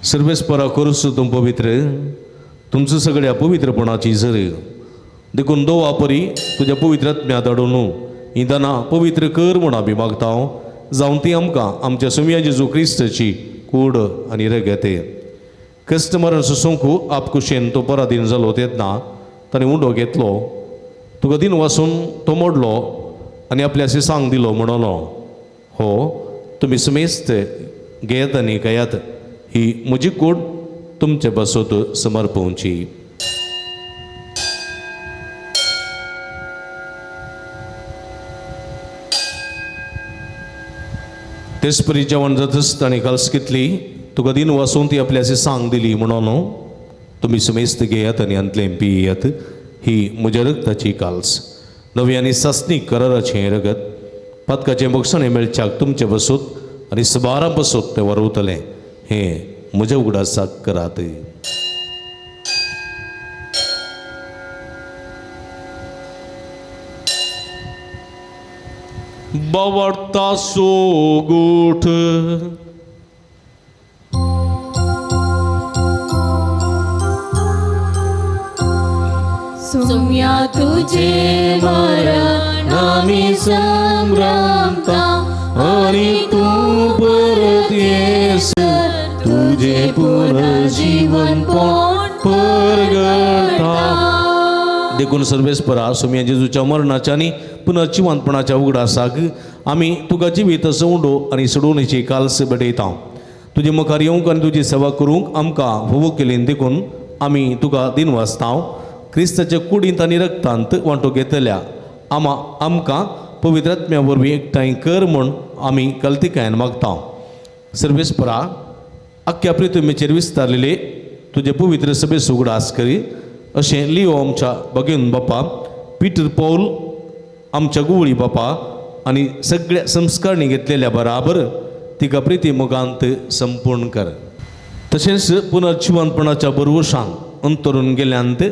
सर्वेस्परा करूस तूं पवित्र, तुमचं सगळ्या पवित्रपणाची जर देखून दो वापरी तुज्या पवित्र आत्म्या धाडून ही दानां पवित्र कर म्हूण आमी मागता. जावन ती आमकां आमच्या सुमया जेजू क्रिस्ताची कूड आनी रगत. क्रिस्त मरण सोसूंक आपकुशेन तो पराधीन जालो तेन्ना ताणें उंडो घेतलो, तुका दिन वासून तो मोडलो आनी आपल्या सांग दिलो म्हणलो, हो तुमी समेस्त घेयात आनी खायात, ही म्हजी कूड तुमचे पासत समर्पवची. तेच परी जेवण जातच ताणें काल्स घेतली, तुका दिन वासून ती आपल्या सांग दिली म्हणून, तुमी समेस्त घेयात आनी हांतलें पियात, ही म्हज्या रक्ताची काल्स, नवी आनी सासणीक कराराचें रगत, पातकाचें बक्षणें मेळच्याक तुमचे बसूत आनी सबारां बसूत तें वरवतलें. हें म्हज्या उगडासाक करात. बावडता सोगोठ सुम्या तुझे मरण आमी संभ्रमता आनी तूं परत येसर तुजें पुनर्जीवन परगटा. देखून सर्वेस्परा सुम्या जेजूच्या मरणाच्या आनी पुनर्जिवंतपणाच्या उगडासाक आमी तुका जिवीत सवंडो आनी सोडोवणेची काल्स भेटयता. तुजे मुखार येवंक आनी तुजी सेवा करूंक आमकां फोवो केली देखून आमी तुका दिनवासता. क्रिस्ताच्या कुडींत आनी रक्तांत वांटो घेतल्या आमकां पवित्र आत्म्या वरवीं एकठांय कर म्हूण आमी कल्तिकायेन मागता. सर्वेस्परा आख्ख्या प्रितुमेचेर विस्तारलेले तुजे पवित्र सभेचो उगडास करी अशें लियो आमच्या भगेन बापा, पिटर पौल आमच्या गुवळी बापा आनी सगळ्या संस्कारणी घेतलेल्या बराबर तिका प्रिती मोगांत संपूर्ण कर. तशेंच पुनर्जिवंतपणाच्या बरवशान अंतरून गेल्यांत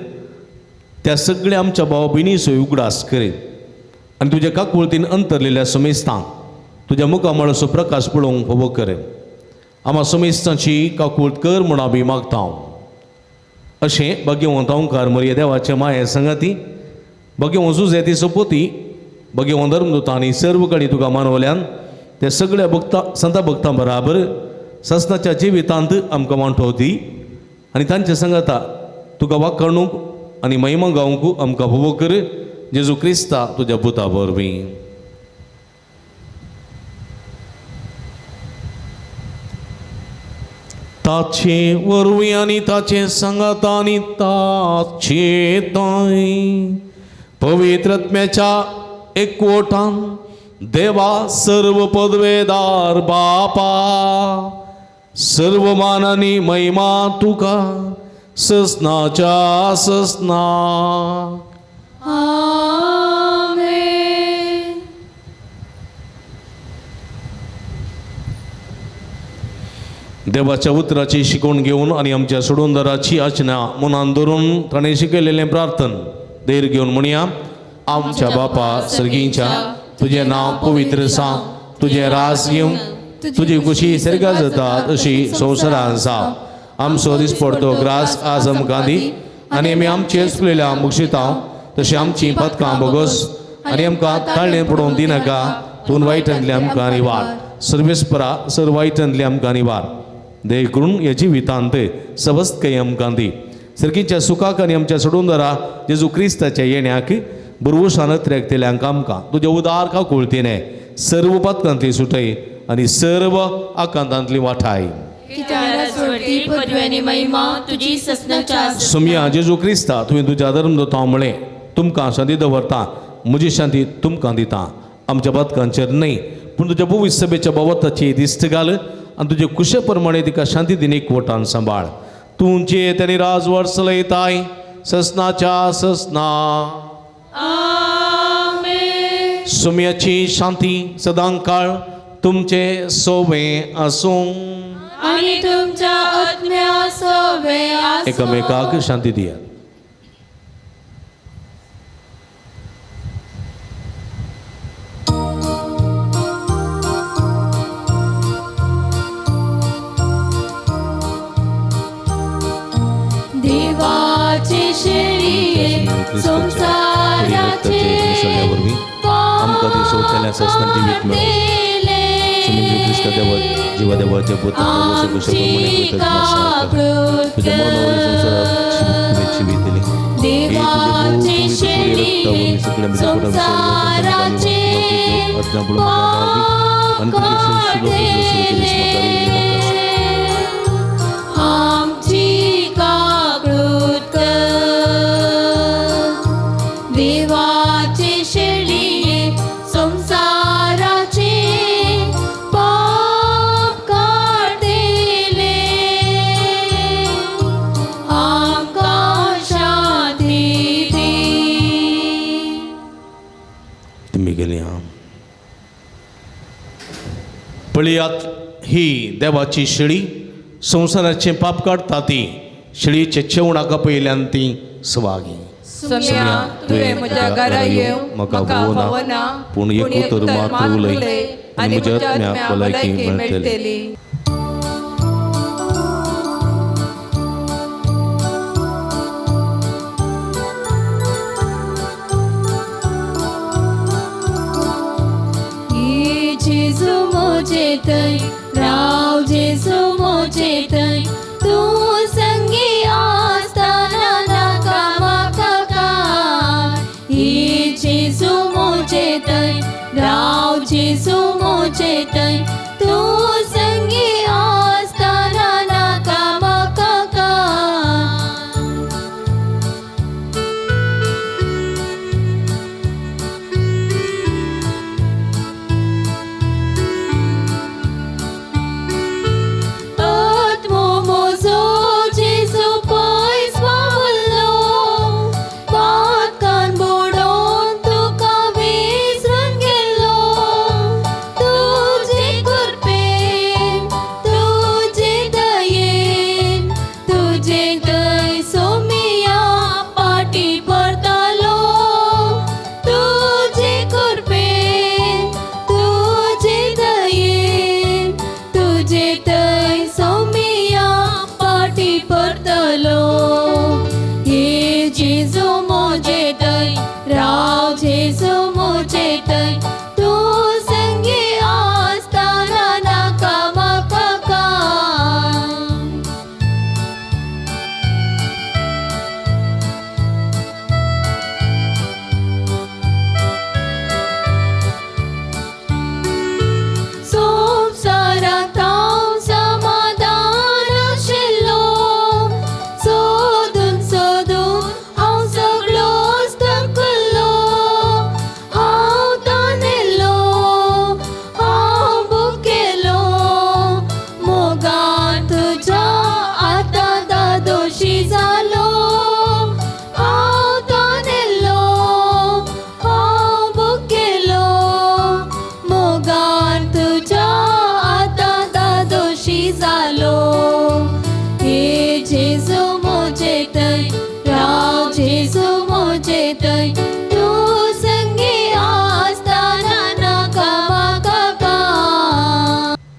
त्या सगळ्या आमच्या भाव भयणीचो उगडास करी आनी तुज्या काकुळतीन अंतरलेल्या समेस्तांक तुज्या मुखामळाचो प्रकाश पळोवंक फावो कर. आमा समेस्तांची काकुळत कर म्हूण आमी मागता. अशें भाग्यवंत ओंकार मरिया देवाचे माये संगाती भाग्यवंत जुझे सोपोती भाग्यवंत धर्मदूत आनी सर्व कडेन तुका मानवल्यान त्या सगळ्या भक्ता संता भक्तां बराबर ससनाच्या जिवितांत आमकां वांटो दी आनी तांचे संगाता तुका वाखाणूंक आनी महिमा गावंक आमकां फावो कर. जेजू क्रिस्ता तुज्या पुता वरवीं. ताचे वरवीं आनी ताचे सांगात आनी ताचे ताय पवित्र आत्म्याच्या एकवटान देवा सर्व पदवेदार बापा सर्व मानानी महिमा तुका ससनाच्या ससना. आमेन. देवाच्या उतराची शिकवण घेवन आनी आमच्या सोडूनदाराची आचना मनान धरून ताणें शिकयलेलें प्रार्थन धैर्य घेवन म्हणया. आमच्या बापा सर्गींच्या तुजें नांव पवित्र जावं, तुजें राज येवं, तुजी खुशी सर्गां जाता तशी संवसारान जावं. आमचो दिसपडतो ग्रास आज आमकां दी आनी आमी आमचे चुकलेल्या बक्षिता तशी आमची पदकां बोगस आनी आमकां ताळणें पडोवन दिनाका, तूं वायटांतली आमकां निवार. सर्वेस्परा सर वायटांतली आमकां निवार. देखून ह्या जिवितांत सवस्तकाय आमकां दी. सर्गीच्या सुखाक आनी आमच्या सोडूनदारा जेजू क्रिस्ताच्या येण्याक बुरवशान त्र्याकतेल्यांक आमकां तुज्या उदार काकुळतीने सर्व पदकांतली सुटय आनी सर्व आकांतांतली वाठाय. सुमया जेजू क्रिस्ता तुवें तुज्या धर्मदूतां म्हळें तुमकां शांती दवरता, म्हजी शांती तुमकां दिता. आमच्या पदकांचेर न्हय पूण तुज्या भोवी सभेच्या बाबताची दिश्ट घाल आनी तुजे कुशे प्रमाणे तिका शांती दिन एकवटान सांबाळ. तुमचे आनी राजवट चलयताय ससनाच्या ससना. सुम्याची शांती सदां काळ तुमचे सोवे आसूं आनी तुमच्या आत्म्या सोवे आसूं. एकामेकाक शांती दियात. देवाचे शेळये संसाराचे आमकां ती सोडटल्या ससना जिवीत मेळूं. सुमी क्रिस्त देवा जिवा देवाच्या तुज्या मरणावरी संवसारात जिवीत दिली. देवाचे शेळये संसाराचे पाप काडले आमची काकळूत कर. देवाचे शेळये संसाराचे पाप काडले आमकां शांती दी. तुमी गेली हां पळयात ही देवाची शेळी संवसाराचें पाप काडटा ती शेळयेच्या चेवणाक पयल्यान ती सवागी. सोम्या तुवें म्हज्या घरा येवं म्हाका फावना, पूण एक उतर मात्र उलय आनी म्हज्या आत्म्याक भलायकी मेळटली. जेजू म्हजे थंय राव, जेजू म्हजे थंय तूं संगी आसतना नाका म्हाका काय. हे जेजू म्हजे थंय राव, जेजू म्हजे थंय तूं संगी आसतना नाका म्हाका काय.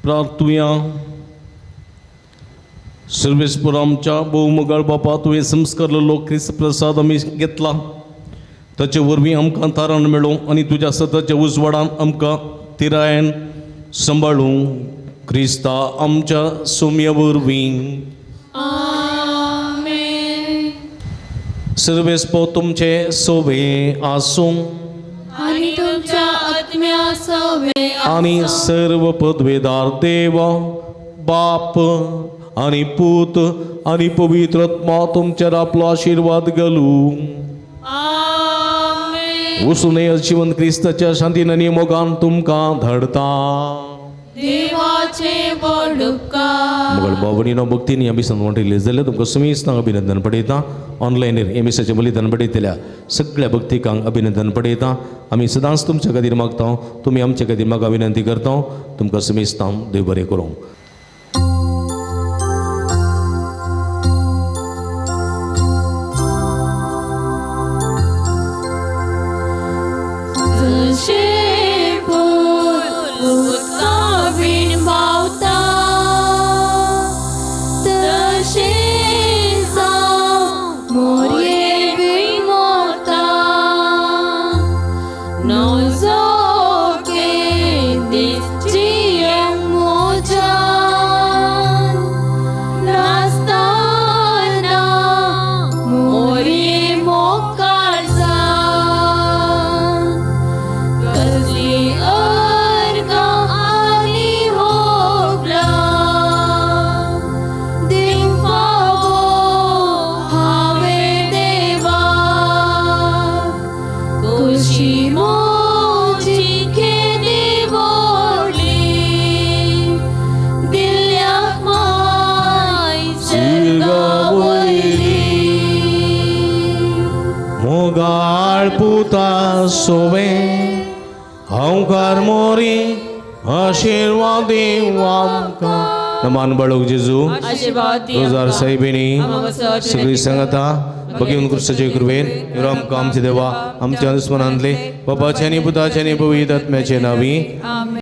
प्रार्थुया. सर्वेस्पर आमच्या भोवमगाळ बापा, तुवें संस्कारलेलो क्रिस्त प्रसाद आमी घेतला, ताचे वरवीं आमकां तारण मेळूं आनी तुज्या सताच्या उजवाडान आमकां तिरायन सांबाळूं. क्रिस्ता आमच्या सोम्या वरवीं. सर्वेस्पर तुमचे सोबे आसूं आनी तुमच्या आत्म्या सोबे आनी सर्व पदवेदार देव बाप आनी पूत आनी पवित्र आत्मा तुमचेर आपलो आशिर्वाद घालूं. वचून जिवन क्रिस्ताच्या शांतीन आनी मोगान तुमकां धाडता. देवाचे व्हड उपकार. मगळ भावणीनो भक्तीन ह्या मिसान वांटिल्ले जाल्यार तुमकां समेस्तांक अभिनंदन पडयता. ऑनलायनीर ह्या मिसाचें बलिदान पडयतल्या सगळ्या भक्तिकांक अभिनंदन पडयता. आमी सदांच तुमच्या खातीर मागता, तुमी आमच्या खातीर म्हाका विनंती करता. तुमकां समेस्तांक देव बरें करूं. सोवे हांवकार मोरी आशिर्वाद आमकां. नमान बाळूक जेजू आशीर्वाद दी रोजार आमकां. साहेबिनी आमकां वचत सगळी सांगता भगीन कृष्णाचे कृपेन आमकां आमचे देवा आमच्या दुस्मनांतले बापाचे आनी पुताचे आनी पवित्र आत्म्याचे नावी. आमेन.